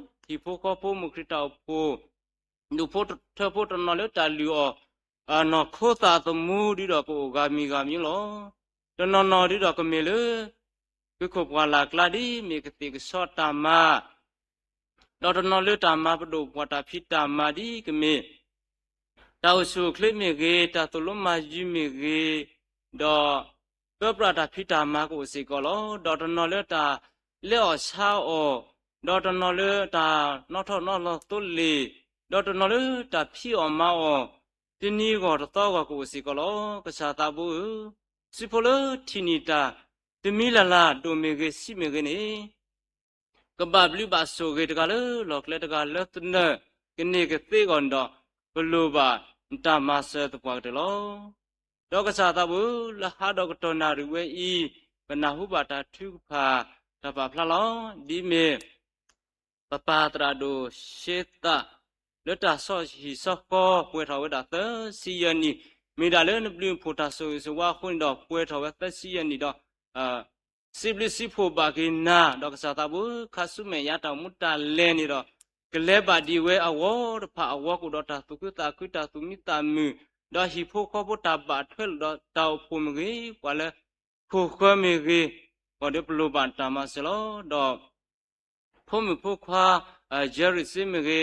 ဖိဃီဖိမိၢ်ခရံာ်တၢ်အိၣ်ဖှိၣ် ဒူၣ်ဖိထၢဖိတနီၤလၢတၢ်လုၢ်အီၣ် နီၢ်ခိသးသမူဒ်ဒီးကအိၣ်ဂၤမံၤဂၤမံၤလီၤ. တနီၤနီၤဒ်ဒီးကမ့ၢ်လၢ ဃုခိၣ်ပှၢ်လၢ်ကျါဒ်မ့ၢ်ကသ့ၣ်ကဆီတၢ်မၤ ဒီးတနီၤလၢတၢ်မၤပဒိၣ်ပှၤတၢ်ဖံးတၢ်မၤဒ်ကမ့ၢ် တၢ်အိၣ်ဆူၣ်အိၣ်ချ့မ့ၢ်ဂ့ၤ, တၢ်သိၣ်လိမၤယုၤမ့ၢ်ဂ့ၤ, ဒီးပၢပြးတၢ်ဖံးတၢ်မၤကအိၣ်စ့ၢ်ကီးလီၤ. ဒီးတနီၤလၢတၢ်လဲအီၣ်ဆါအီၣ်, ဒီးတနီၤလၢတၢ်နီၣ်ထီၣ်နီၣ်လီၤသိလ့ၣ်, ဒီးတနီၤလၢတၢ်ဖံးအီၣ်မၤအီၣ် တနံၤအဂီၢ်တသီအဂီၢ်ကအိၣ်စ့ၢ်ကီးလီၤ. ကစၢ်သးဘိဧၢ, စုဖိလၢထံၣ်န့ၢ်တၢ် တမံၤလၢ်လၢ်ဒိၣ်မ့ၢ်ဂ့ၤဆံးမ့ၢ်ဂ့ၤန့ၣ် ကဘၣ်ဘျုးဘၣ်ဆိၣ်ဂ့ၤတဂၤလၢလီၢ်ကျဲတဂၤလၢသနၢၣ် ကန့ၢ်က့ၤသ့အဂီၢ်န့ၣ်ဒီး ပလိၣ်ဘၣ်နတၢ်မၤစၢၤသပှၢ်ကတၢၢ်လီၤ. ဒီးကစၢ်သးဘိဧၢ, လၢဟါဒီးကတီၢ်နၣ်ရံၣ်ဝဲအံၤ ပနၢ်ဟူဘၣ်တၢ်ထုကဖၣ်တၢ်ပာ်ဖျါလီၤ. ဒ်မ့ၢ် ပပၢ်သရၣ်ဒိၣ်ရှ့သး လၢတၢ်ဆီဟံၣ်ဆီဃီပှဲၤထီၣ်ဝဲဒၣ်သၢဆံယဲၢ်နံၣ်, မ့ၢ်ဒၣ်လၢနဘျုးနဖှိၣ်တၢ်ဆိၣ်ဂ့ၤဆိၣ်ဝါအဃိန့ၣ်ဒီး ပှဲၤထီၣ်ဝဲသၢဆံယဲၢ်နံၣ်ဒီး စံးဘျုးစံးဖှိၣ်ဘၣ်က့ၤနၤ, ဒီးကစၢ်သးဘိဧၢ, ခါဆူမဲာ်ညါတၢ်အိၣ်မူတၢ်လဲၤန့ၣ်ဒီး ကလဲၤဘၣ်ဒံးဝဲအဂီၢ်တဖၣ်အဂီၢ် ကအိၣ်ဒီးတၢ်သူၣ်ခုသးခု တၢ်သူၣ်မံသးမုာ်, ဒီးဟံၣ်ဖိဃီဖိတၢ်ဘၣ်ထွဲလိာ်ဒီးတၢ်အိၣ်ဖှိၣ်မ့ၢ်ဂ့ၤ, ပှၤလၢခိၣ်ဃၢၤမ့ၢ်ဂ့ၤ, ပှၤဒီးပလိၣ်ဘၣ်နတၢ်မၤစၢၤလီၤ. ဒီး ဖိမုၣ်ဖိခွါ ယဲရံၣ်စ့မ့ၢ်ဂ့ၤ, က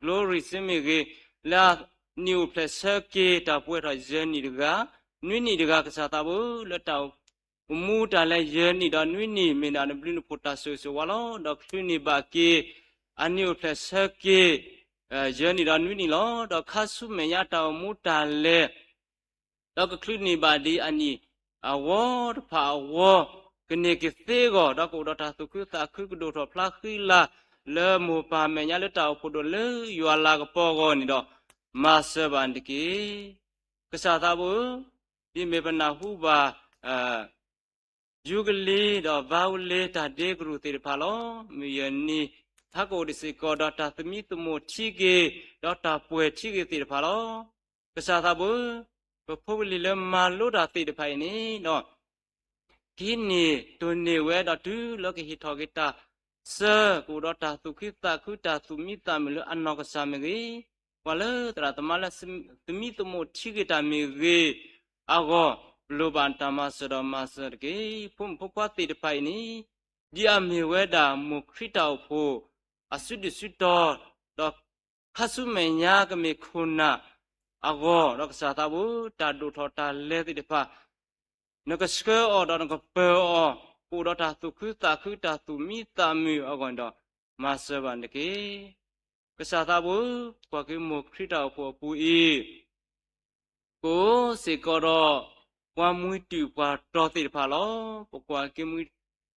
လိရံၣ်စ့မ့ၢ်ဂ့ၤ, လၢအနံၣ်အိၣ်ဖျဲၣ်ဆၢက့ၤ တၢ်ပှဲၤထီၣ်ယဲၢ်နံၣ်တဂၤ, နွံနံၣ်တဂၤ, ကစၢ်သးဘိဧၢ, လၢတၢ်အိၣ်မူတၢ်လဲၤယဲၢ်နံၣ်ဒီးနွံနံၣ် မ့ၢ်ဒၣ်နဘျုးနဖှိၣ်တၢ်ဆိၣ်ဂ့ၤဆိၣ်ဝါလီၤ. ဒီးချုးန့ၢ်ဘၣ်က့ၤ အနံၣ်အိၣ်ဖျဲၣ်ဆၢက့ၤ ယဲၢ်နံၣ်ဒီးနွံနံၣ်လီၤ. ဒီးခါဆူမဲာ်ညါတၢ်အိၣ်မူတၢ်လဲၤ ဒီးကချုးန့ၢ်ဘၣ်ဒံးအနံၣ်အဝီတဖၣ်အဂီၢ်, ကန့ၢ်က့ၤသ့အဂီၢ်, ဒီးကအိၣ်ဒီးတၢ်သူၣ်ခုသးခု ကဒိၣ်ထီၣ်ဖျါဃံလၤ လၢမိၢ်ပၢ်မဲာ်ညါလၢတၢ်အိၣ်ဖှိၣ်ဒိၣ်လၢယွၤလၤကပီၤအဂီၢ်န့ၣ်ဒီး မၤစၢၤဘၣ်န့ၣ်တက့ၢ်. ကစၢ်သးဘိဧၢ, ဒ်မ့ၢ်ပနၢ်ဟူဘၣ် ယူကလံၤ ဒီးဘါဝလ့ၤ တၢ်ဒ့ကရူၢ်သ့ၣ်တဖၣ်လီၤ. မုၢ်ယဲၢ်နံၤ ဟးကအိၣ်ဒံးစ့ၢ်ကီးဒီးတၢ်သမံသမိးထံက့ၤ ဒီးတၢ်ပှဲၤထံက့ၤသ့ၣ်တဖၣ်လီၤ. ကစၢ်သးဘိဧၢ, ပဖိပလံၤလၢမၤလိတၢ်သ့ၣ်တဖၣ်အံၤန့ၣ်ဒီး ကဟံးန့ၢ်တိၢ်န့ၢ်ဝဲဒီးတုၤလၢကဟ့ၣ်ထီၣ်က့ၤတၢ်ဆၢ ကအိၣ်ဒီးတၢ်သူၣ်ခုသးခု တၢ်သူၣ်မံသးမုာ်လၢအနီၢ်ကစၢ်မ့ၢ်ဂ့ၤ, ပှၤလၢသရၣ်သမါလၢသမံသမိးထံက့ၤတၢ်မ့ၢ်ဂ့ၤအဂီၢ်, ပလိၣ်ဘၣ်တၢ်မၤစၢၤဒီးမၤစၢၤတက့ၢ်. ဖိမုၣ်ဖိခွါသ့ၣ်တဖၣ်အံၤန့ၣ် ဒ်အမ့ၢ်ဝဲဒၣ်မိၢ်ခရံာ်တၢ်အိၣ်ဖှိၣ် အစုဒုၣ်စုတီၤ, ဒီးခါဆူမဲာ်ညါကမ့ၢ်ခိၣ်နၢ်အဂီၢ်, ဒီးကစၢ်သးဘိဧၢ, တၢ်ဒိၣ်ထီၣ်တၢ်လဲၤသ့ၣ်တဖၣ် နကဆှၢအီၤဒီးနကပၢၤအီၤ, ကအိၣ်ဒီးတၢ်သူၣ်ခုသးခု တၢ်သူၣ်မံသးမုာ်အဂီၢ်န့ၣ်ဒီး မၤစၢၤဘၣ်န့ၣ်တက့ၢ်. ကစၢ်သးဘိဧၢ, ပကွၢ်က့ၤမိၢ်ခရံာ်တၢ်အိၣ်ဖှိၣ်အပူၤအံၤ ကအိၣ်စ့ၢ်ကီးဒီး ပှၤမှံတုာ်ပှၤတီၤသ့ၣ်တဖၣ်လီၤ. ပကွၢ်က့ၤ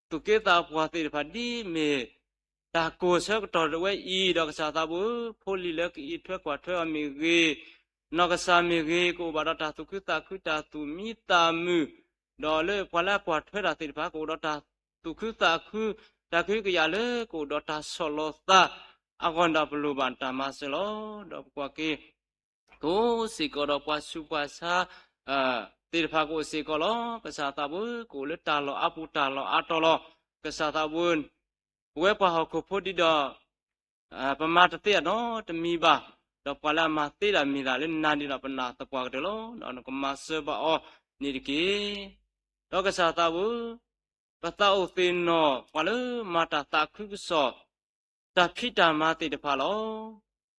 သူၣ်က့သးပှၢ်သ့ၣ်တဖၣ် ဒ်မ့ၢ်တၢ်ကိၢ်ဆၢကတီၢ်ဝဲအံၤ, ဒီးကစၢ်သးဘိဧၢ, ဖိလံၤလၢကအံးထွဲကွၢ်ထွဲအီၤမ့ၢ်ဂ့ၤ, နီၢ်ကစၢ်မ့ၢ်ဂ့ၤ, ကအိၣ်ဘၣ်ဒီးတၢ်သူၣ်ခုသးခု တၢ်သူၣ်မံသးမုာ်, ဒီးလၢပှၤလၢအကွၢ်ထွဲတၢ်သ့ၣ်တဖၣ် ကအိၣ်ဒီးတၢ်သူၣ်ခုသးခု, တၢ်ကဟုကယာ်လၢကအိၣ်ဒီးတၢ်ဆီၣ်လီၤသးအဂီၢ်န့ၣ်ဒီး ပလိၣ်ဘၣ်တၢ်မၤစၢၤလီၤ. ဒီးပကွၢ်က့ၤ ကအိၣ်စ့ၢ်ကီးဒီးပှၤဆူးပှၤဆါသ့ၣ်တဖၣ် ကအိၣ်စ့ၢ်ကီးလီၤ. ကစၢ်သးဘိဧၢ, ကအိၣ်လၢတၢ်လီၢ်အါပူၤတၢ်လီၢ်အါတီၤလီၤ. ကစၢ်သးဘိဧၢ, ပဝဲပှၤဟီၣ်ခိၣ်ဖိဒ်ဒီး ပမၤတသ့အနီတမံၤဘၣ်, ဒီးပှၤလၢအမၤသ့ဒၣ်မ့ၢ်ဒၣ်လၢနၤန့ၣ်ဒီး ပနာ်သပှၢ်ကတၢၢ်လီၤ. ဒီးနကမၤစၢၤဘၣ်အီၤန့ၣ်တက့ၢ်. ဒီးကစၢ်သးဘိဧၢ, ပသးအိၣ်သ့ၣ်နီၣ်ပှၤလၢမၤတၢ်သးခုကစီၣ် တၢ်ဖံးတၢ်မၤသ့ၣ်တဖၣ်လီၤ.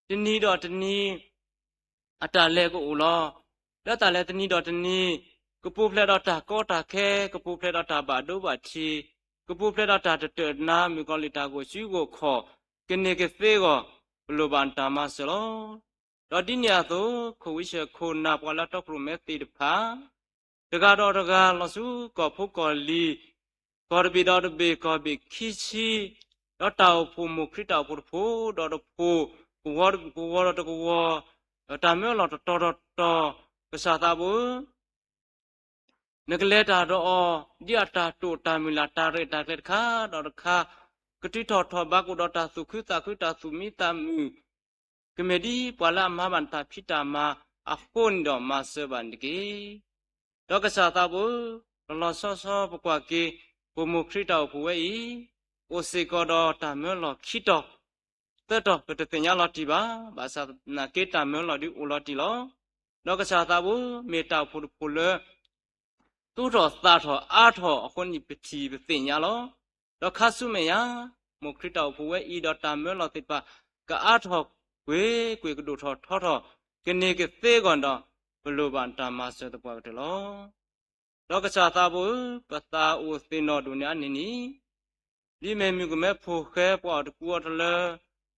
တနံၤဒီးတနံၤ အတၢ်လဲၤကအိၣ်လီၤ. လၢတၢ်လဲၤတနံၤဒီးတနံၤ ကပူၤဖျဲးဒီးတၢ်ကီတၢ်ခဲ, ကပူၤဖျဲးဒီးတၢ်ဘၣ်ဒိဘၣ်ထံး, ကပူၤဖျဲးဒီးတၢ်တတၢာ်နါ မုၣ်ကီၤလံၢ်တၢ်ဂိၢ်စုဂိၢ်ခီၣ် ကန့ၢ်က့ၤသ့အဂီၢ်, ပလိၣ်ဘၣ်နတၢ်မၤစၢၤလီၤ. ဒီးဒ်န့ၣ်အသိး ခိၣ်ဝံဆၢၣ်ခိၣ်နၢ် ပှၤလၢတီခိၣ်ရိၣ်မဲသ့ၣ်တဖၣ် တဂၤဒီးတဂၤ လီၤဆူကီၢ်ဖိကီၢ်လံၤ, ကီၢ်တဘ့ၣ်ဒီးတဘ့ၣ်, ကီၢ်ဘ့ၣ်ခံဆံ, ဒီးတၢ်အိၣ်ဖှိၣ် မိၢ်ခရံာ်တၢ်အိၣ်ဖှိၣ်တဖိဒီးတဖိ, ကဝီၤတကဝီၤဒီးတကဝီၤ, တၢ်မၢလီၤတတီၤဒီးတတီၤ, ကစၢ်သးဘိဧၢ, နကလဲၤတၢ်ဒီးအီၤ ဒ်အတၢ်တိာ်တၢ်မုၢ်လၢ် တၢ်ရဲၣ်တၢ်ကျဲၤတခါဒီးတခါ, ကတုၤထီၣ်ထီၣ်ဘးကအိၣ်ဒီးတၢ်သူၣ်ခုသးခု တၢ်သူၣ်မံသးမုာ်, ကမ့ၢ်ဒ်ပှၤလၢအမၤဘၣ်နတၢ်ဖံးတၢ်မၤအဃိန့ၣ်ဒီး မၤစၢၤဘၣ်န့ၣ်တက့ၢ်. ဒီးကစၢ်သးဘိဧၢ, လီၤလီၤဆီဆီပကွၢ်က့ၤ ပမိၢ်ခရံာ်တၢ်အိၣ်ဖှိၣ်ဝဲအံၤ အိၣ်စ့ၢ်ကီးဒီးတၢ်မၢလီၤခံတီၤ သၢတီၤ ပတသ့ၣ်ညါလီၤတံၢ်ဘၣ်. ဘၣ်ဆၣ်သနာ်က့ တၢ်မၢလီၤဒုးအိၣ်လီၤတံၢ်လီၤ. ဒီးကစၢ်သးဘိဧၢ, မ့ၢ်တၢ်အိၣ်ဖှိၣ်တဖှိၣ်လၢ သူၣ်ထီၣ်သးထီၣ်အါထီၣ်အဃိန့ၣ် ပထံၣ်ပသ့ၣ်ညါလီၤ. ဒီးခါဆူမဲာ်ညါ မိၢ်ခရံာ်တၢ်အိၣ်ဖှိၣ်ဝဲအံၤ ဒီးတၢ်မၢလီၤသ့ၣ်တဖၣ် ကအါထီၣ်ကွ့ၢ်ကွ့ၢ် ကဒိၣ်ထီၣ်ထီထီၣ် ကန့ၢ်က့ၤသ့အဂီၢ်ဒီး ပလိၣ်ဘၣ်နတၢ်မၤစၢၤသပှၢ်ကတၢၢ်လီၤ. ဒီးကစၢ်သးဘိဧၢ, ပသးအိၣ်သ့ၣ်နီၣ်ဒိၣ်န့ၢ်အါန့ၢ်န့ၣ် ဒ်မ့ၢ်မုၣ်ကမဲဖိဃဲ ပှၤအီၣ်တကူအီတလၢ,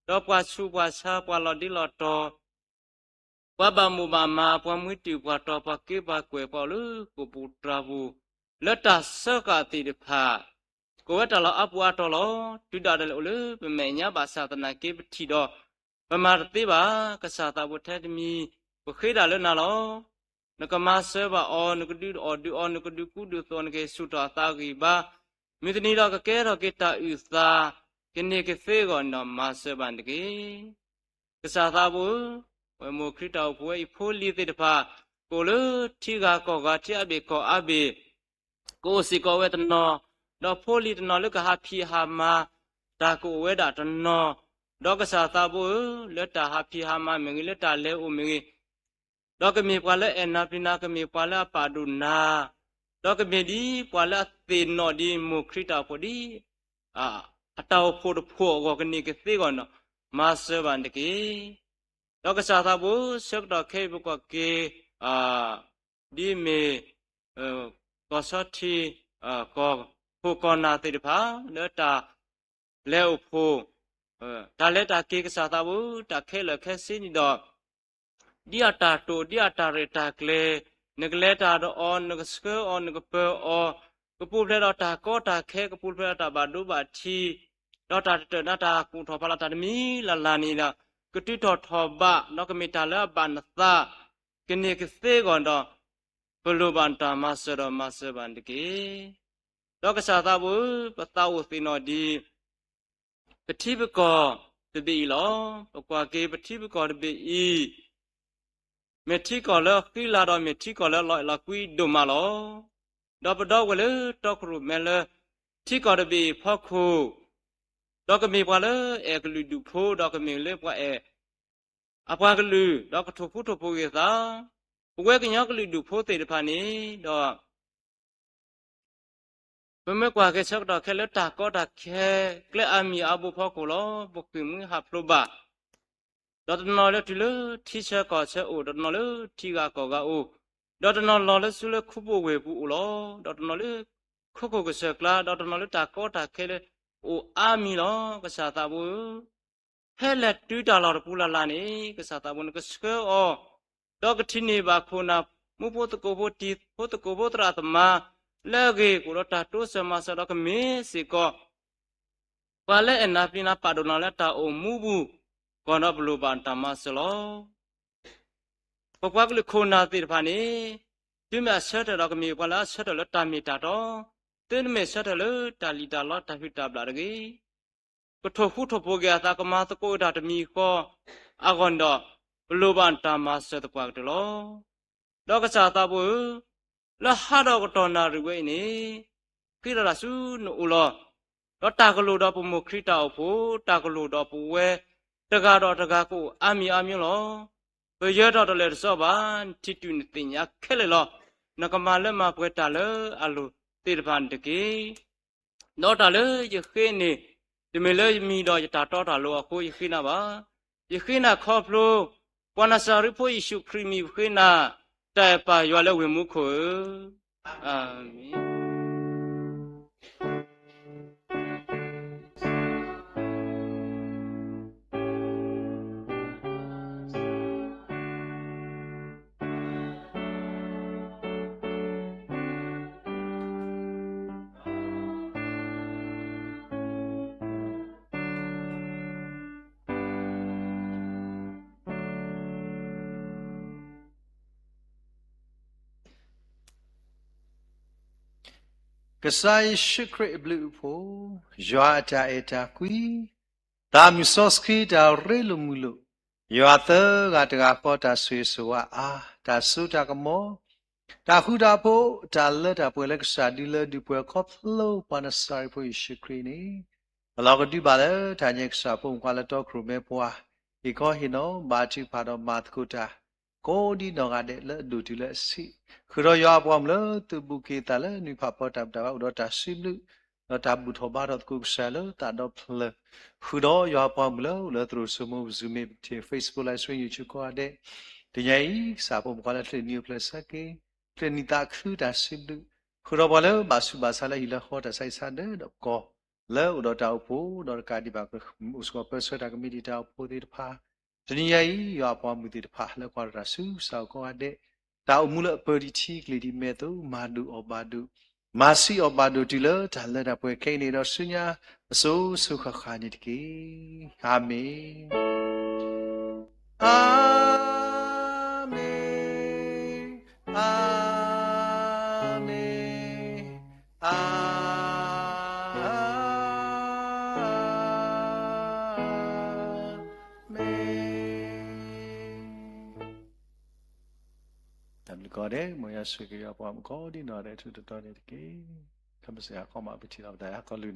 ဒီးပှၤဆူးပှၤဆါ ပှၤလီၤဒ့လီၤတီၤ, ပှၤဘၣ်မိၣ်ဘၣ်မး, ပှၤမှံတုာ်ပှၤတီၤ, ပှၤက့ပှၤကွဲၢ်, ပှၤအိၣ်လၢကိာ်ပူၤတြၢ်ပူၤ, လၢတၢ်စၢဃာ်သ့ၣ်တဖၣ်, ကအိၣ်ဝဲတၢ်လီၢ်အါပူၤအါတီၤလီၤ. တုၤဒၣ်လဲာ်အိၣ်လၢပမဲာ်ညါ ဘၣ်ဆၣ်သနာ်က့ ပထံၣ်ဒီး ပမၤတသ့ဘၣ်. ကစၢ်သးဘိထဲတမံၤ ပဃ့ဒၣ်လၢနၤလီၤ. နကမၤစၢၤဘၣ်အီၤ, နကဒုးအီၣ်ဒုးအီ, နကဒုးကူဒုးသိး, နကဟ့ၣ်ဆူၣ်ထီၣ်အသးအဂံၢ်အဘါ, မုၢ်တနံၤဒီးကကဲထီၣ်က့ၤတၢ်အုၣ်သး, ကန့ၢ်က့ၤသ့အဂီၢ်န့ၣ်ဒီး မၤစၢၤဘၣ်န့ၣ်တက့ၢ်. ကစၢ်သးဘိဧၢ, ပဝဲမိၢ်ခရံာ်တၢ်အိၣ်ဖှိၣ်ဝဲအံၤ ဖိလံၤသ့ၣ်တဖၣ် ကအိၣ်လၢထံဂၤကီၢ်ဂၤ, ထံအါဘ့ၣ်ကီၢ်အါဘ့ၣ်, ကအိၣ်စ့ၢ်ကီးဝဲတနီၤ, ဒီးဖိလံၤတနီၤလၢကဟးဖံးဟးမၤ တၢ်ကအိၣ်ဝဲဒၣ်တနီၤ, ဒီးကစၢ်သးဘိဧၢ, လၢတၢ်ဟးဖံးဟးမၤမ့ၢ်ဂ့ၤ, လၢတၢ်လဲၤအိၣ်မ့ၢ်ဂ့ၤ, ဒီးကမ့ၢ်ပှၤလၢအဲၣ်နၤပျံၤနၤ, ကမ့ၢ်ပှၤလၢအပာ်ဒိၣ်နၤ, ဒီးကမ့ၢ်ဒ်ပှၤလၢအသ့ၣ်နီၣ်ဒံးမိၢ်ခရံာ်တၢ်အိၣ်ဖှိၣ်ဒ် အတၢ်အိၣ်ဖှိၣ်တဖှိၣ်အဂီၢ် ကန့ၢ်က့ၤသ့အဂီၢ်န့ၣ်ဒီး မၤစၢၤဘၣ်န့ၣ်တက့ၢ်. ဒီးကစၢ်သးဘိဧၢ, ဆၢကတီၢ်ခဲအံၤပကွၢ်က့ၤ ဒ်မ့ၢ် ကီၢ်ဆီထံ, ကီၢ်ခိၣ်ကီၢ်နၢ်သ့ၣ်တဖၣ် လၢတၢ်လဲၤအိၣ်ဖှိၣ်, တၢ်လဲၤတၢ်က့ၤ ကစၢ်သးဘိဧၢ, တၢ်ခဲလၢာ်ခဲဆ့န့ၣ်ဒီး ဒ်အတၢ်တိာ်, ဒ်အတၢ်ရဲၣ်တၢ်ကျဲၤ, နကလဲၤတၢ်ဒီးအီၤ, နကဆှၢအီၤ, နကပၢၤအီၤ, ကပူၤဖျဲးဒီးတၢ်ကီတၢ်ခဲ, ကပူၤဖျဲးဒီးတၢ်ဘၣ်ဒိဘၣ်ထံး, ဒီးတၢ်တတၢာ်နးတၢ်ကူၣ်ထီၣ်ဖးလီၤတၢ်တမံၤလၢ်လၢ်န့ၣ်ဒီး ကတုၤထီၣ်ထီၣ်ဘး, ဒီးကမ့ၢ်တၢ်လၢအဘၣ်နသး, ကန့ၢ်ကသ့အဂီၢ်ဒီး ပလိၣ်ဘၣ်နတၢ်မၤစၢၤဒီးမၤစၢၤဘၣ်နတက့ၢ်. ဒီးကစၢ်သးဘိဧၢ, ပသးအိၣ်သ့ၣ်နီၣ်ဒံး ပထံပကီၢ်တဘ့ၣ်အံၤလီၤ. ပကွၢ်က့ၤပထံပကီၢ်တဘ့ၣ်အံၤ, မ့ၢ်ထံကီၢ်လၢအဃံလၤဒီးမ့ၢ်ထံကီၢ်လၢအလီၤအဲၣ်လီၤကွံဒိၣ်မးလီၤ. ဒီးပဒီပုၢ်ဝဲၢ်လၢတီခိၣ်ရိၣ်မဲလၢ ထံကီၢ်တဘ့ၣ်အံၤအဖီခိၣ်, ဒီးကမ့ၢ်ပှၤလၢအဲၣ်ကလုာ်ဒူၣ်ဖိ, ဒီးကမ့ၢ်လၢပှၤအဲၣ်အပှၤကလုာ်, ဒီးကထိၣ်ဃူထိၣ်ဖိးက့ၤအသး, ပဝဲကညီကလုာ်ဒူၣ်ဖိသ့ၣ်တဖၣ်န့ၣ်ဒီး ပမ့ၢ်ကွၢ်က့ၤဆၢကတီၢ်ခဲလၢတၢ်ကီတၢ်ခဲ ကျဲအါမံၤအါဘိအဖီခိၣ်လီၤ. ပဃ့ၢ်မှံဟးဖျိးဘၣ်, ဒီးတနီၤလၢတုၤလၢထံဆၢကီၢ်ဆၢအိၣ်, ဒီးတနီၤလၢထံဂၤကီၢ်ဂၤအိၣ်, ဒီးတနီၤလီၤလၢဆူလၢခူပူၤဝ့ၢ်ပူၤအိၣ်လီၤ. ဒီးတနီၤလၢခိခိၣ်ကစၢၢ်ကျါ, ဒီးတနီၤလၢတၢ်ကီတၢ်ခဲလၢအိၣ်အါမံၤလီၤ. ကစၢ်သးဘိဧၢ, ဖဲလဲၤတုၤတၢ်လီၢ်တပူၤလၢ်လၢ်န့ၣ် ကစၢ်သးဘိန့ၣ်ကဆှၢအီၤ, ဒီးကထံၣ်န့ၢ်ဘၣ်ခိၣ်နၢ်မူဖိသကိးဖိတံၤဖိသကိးဖိသရၣ်သမါ လၢအဂ့ၢ်ကအိၣ်ဒီးတၢ်တိစၢၤမၤစၢၤဒီးကမ့ၢ်စ့ၢ်ကီး ပှၤလၢအဲၣ်နၤပျံၤနၤပာ်ဒိၣ်နၤလၢတၢ်အိၣ်မူပူၤ, ကီၢ်ဒီးပလိၣ်ဘၣ်နတၢ်မၤစၢၤလီၤ. ပပှၤကလုာ်ခိၣ်နၢ်သ့ၣ်တဖၣ်န့ၣ် တုၤမ့ၢ်အဆၢထၢၣ်ဒီးကမ့ၢ်ပှၤလၢအဆၢထၢၣ်လၢတၢ်မ့ၢ်တၢ်တီ, တုၤမ့ၢ်ဆၢထၢၣ်လၢတၢ်လံၣ်တၢ်လီတၢ်ဟုၣ်တၢ်ဘျၣ်တဂ့ၤ, ကထိၣ်ဃူထိၣ်ဖိးက့ၤအသး ကမၤသကိးတၢ်တမံၤဃီအဂီၢ်န့ၣ်ဒီး ပလိၣ်ဘၣ်နတၢ်မၤစၢၤသပှၢ်ကတၢၢ်လီၤ. ဒီးကစၢ်သးဘိဧၢ, လၢဟါဒီးကတီၢ်နၣ်ရံၣ်ဝဲအံၤန့ၣ် ဃ့တၢ်တၢ်ဆူနအိၣ်လီၤ. ဒီးတၢ်ကလိၣ်ဒီးပမိၢ်ခရံာ်တၢ်အိၣ်ဖှိၣ်, တၢ်ကလိၣ်ဒီးပဝဲတဂၤဒီးတဂၤကအိၣ်အါမံၤအါမံၤလီၤ. ပယၢၤထီၣ်တလၢာ်တစီဘၣ်, နထံၣ်တုၤနသ့ၣ်ညါခဲလၢာ်လီၤ. နကမၤလၢမၤပှဲၤတၢ်လၢအလိၤသ့ၣ်တဖၣ်န့ၣ်တက့ၢ်. ဒီးတၢ်လၢယဃ့န့ၣ် တမ့ၢ်လၢယမံၤဒီးယတၢ်တီတၢ်လိၤအဃိယဃ့နၤဘၣ်. ယဃ့နၤခီဖျိ ပှၤနၤစၤရ့းဖိယ့ၣ်ၡူးခရံာ်မံၤပဃ့နၤ, တၢ်အဲၣ်ပၢ်ယွၤလၢဝ့ၢ်မူခိၣ်ဧၢ, အၤမ့ၣ်. ကစၢ်ယ့ၣ်ၡူးခရံာ်အဘျုးအဖှိၣ်, ယွၤအတၢ်အဲၣ်တၢ်ကွံ, သးမုၢ်စီဆှံတၢ်ရ့လိာ်မုာ်လိာ်, ယွၤသၢဂၤတဂၤဃီတၢ်ဆိၣ်ဂ့ၤဆိၣ်ဝါအါ, တၢ်စိတၢ်ကမီၤ, တၢ်ဃူတၢ်ဖိး, တၢ်လၢတၢ်ပှဲၤလၢကစၢ်ဒုးလၢဒုးပှဲၤခီဖျိပှၤနၤစၤရ့းဖိယ့ၣ်ၡူးခရံာ်န့ၣ်, အလီၤကဒုးဘၣ်လၢတၢ်ညါကစၢ်ဖိမုၣ်ခွါလၢတီခိၣ်ရိၣ်မဲပှၤ, ဟ့ၣ်ခီဟ့ၣ်နီၤဘါထုကဖၣ်ဒီးမၤသကိးတၢ် ကိးဒံနီၢ်ဂၤဒဲးလၢအဒိၣ်တုၤလၢအဆံး, ဃုာ်ဒီးယွၤအပှၤမုၣ်လၢသုးဘူးက့ၤသးလၢနွံဖးပီတၢ်ပတၢ်ဝဲအိၣ်ဒီးတၢ်စံးဘျုး, ဒီးတၢ်ဘူၣ်ထီၣ်ဘါထီၣ်သကိးကစၢ်လၢသးဒီဖျၢၣ်, ဃုာ်ဒီးယွၤအပှၤမုၣ်လၢအိၣ်လၢသရိာ်စိမိၢ်ပူၤ Zoom မ့ၢ် Facebook Live Stream YouTube ကိးဂၤဒဲး, တနံၤအံၤ ကစၢ်ဖိမုၣ်ခွါလၢချ့နံၤအိၣ်ဖျဲၣ်ဆၢက့ၤ, ချ့နံၤသးခုတၢ်စံးဘျုး, ဃုာ်ဒီးပှၤလၢဘၣ်ဆူးဘၣ်ဆါလၢဟံၣ်လၢဃီတၢ်ဆါဟံၣ်ဆါဒၢဒီးကီၢ် လၢအိၣ်ဒီးတၢ်အိၣ်ဖှိၣ်, ဒီးတကးဒံးဘၣ် အိၣ်စ့ၢ်ကီးပၢဆှၢတၢ်ကမံးတံာ်တၢ်အိၣ်ဖှိၣ်သ့ၣ်တဖၣ်, တနံၤညါအံၤ ယွၤအပှၤမုၣ်သ့ၣ်တဖၣ် လၢကွၢ်တၢ်ဆူစးအိၣ်ကိးဂၤဒဲး, တၢ်အိၣ်မူလၢအပၢဒံးထံကလံၤဒံးမဲာ်သိးမၤဒိၣ်အီၣ်ဘၣ်ဒိၣ်, မၤဆံးအီၣ်ဘၣ်ဒိၣ်တုၤလၢတၢ်လၢတၢ်ပှဲၤခဲအံၤန့ၣ်ဒီးဆူညါ အစိၤစိၤဃၣ်ဃၣ်န့ၣ်တက့ၢ်. အၤမ့ၣ်, အၤမ့ၣ်, အၤမ့ၣ်, အၤမ့ၣ်. တၢ်ဘျုးကိးဂၤဒဲး, မ်ယွၤဆိၣ်ဂ့ၤက့ၤယွၤအပှၤမုၣ်ကိးဒံနီၢ်ဂၤဒဲး ထူးထူးတီၤတီၤန့ၣ်တက့ၢ်. ခမစၢ်ယွၤကီမး ပထံၣ်လိာ်ပသးယၤကီၢ်လုၢ်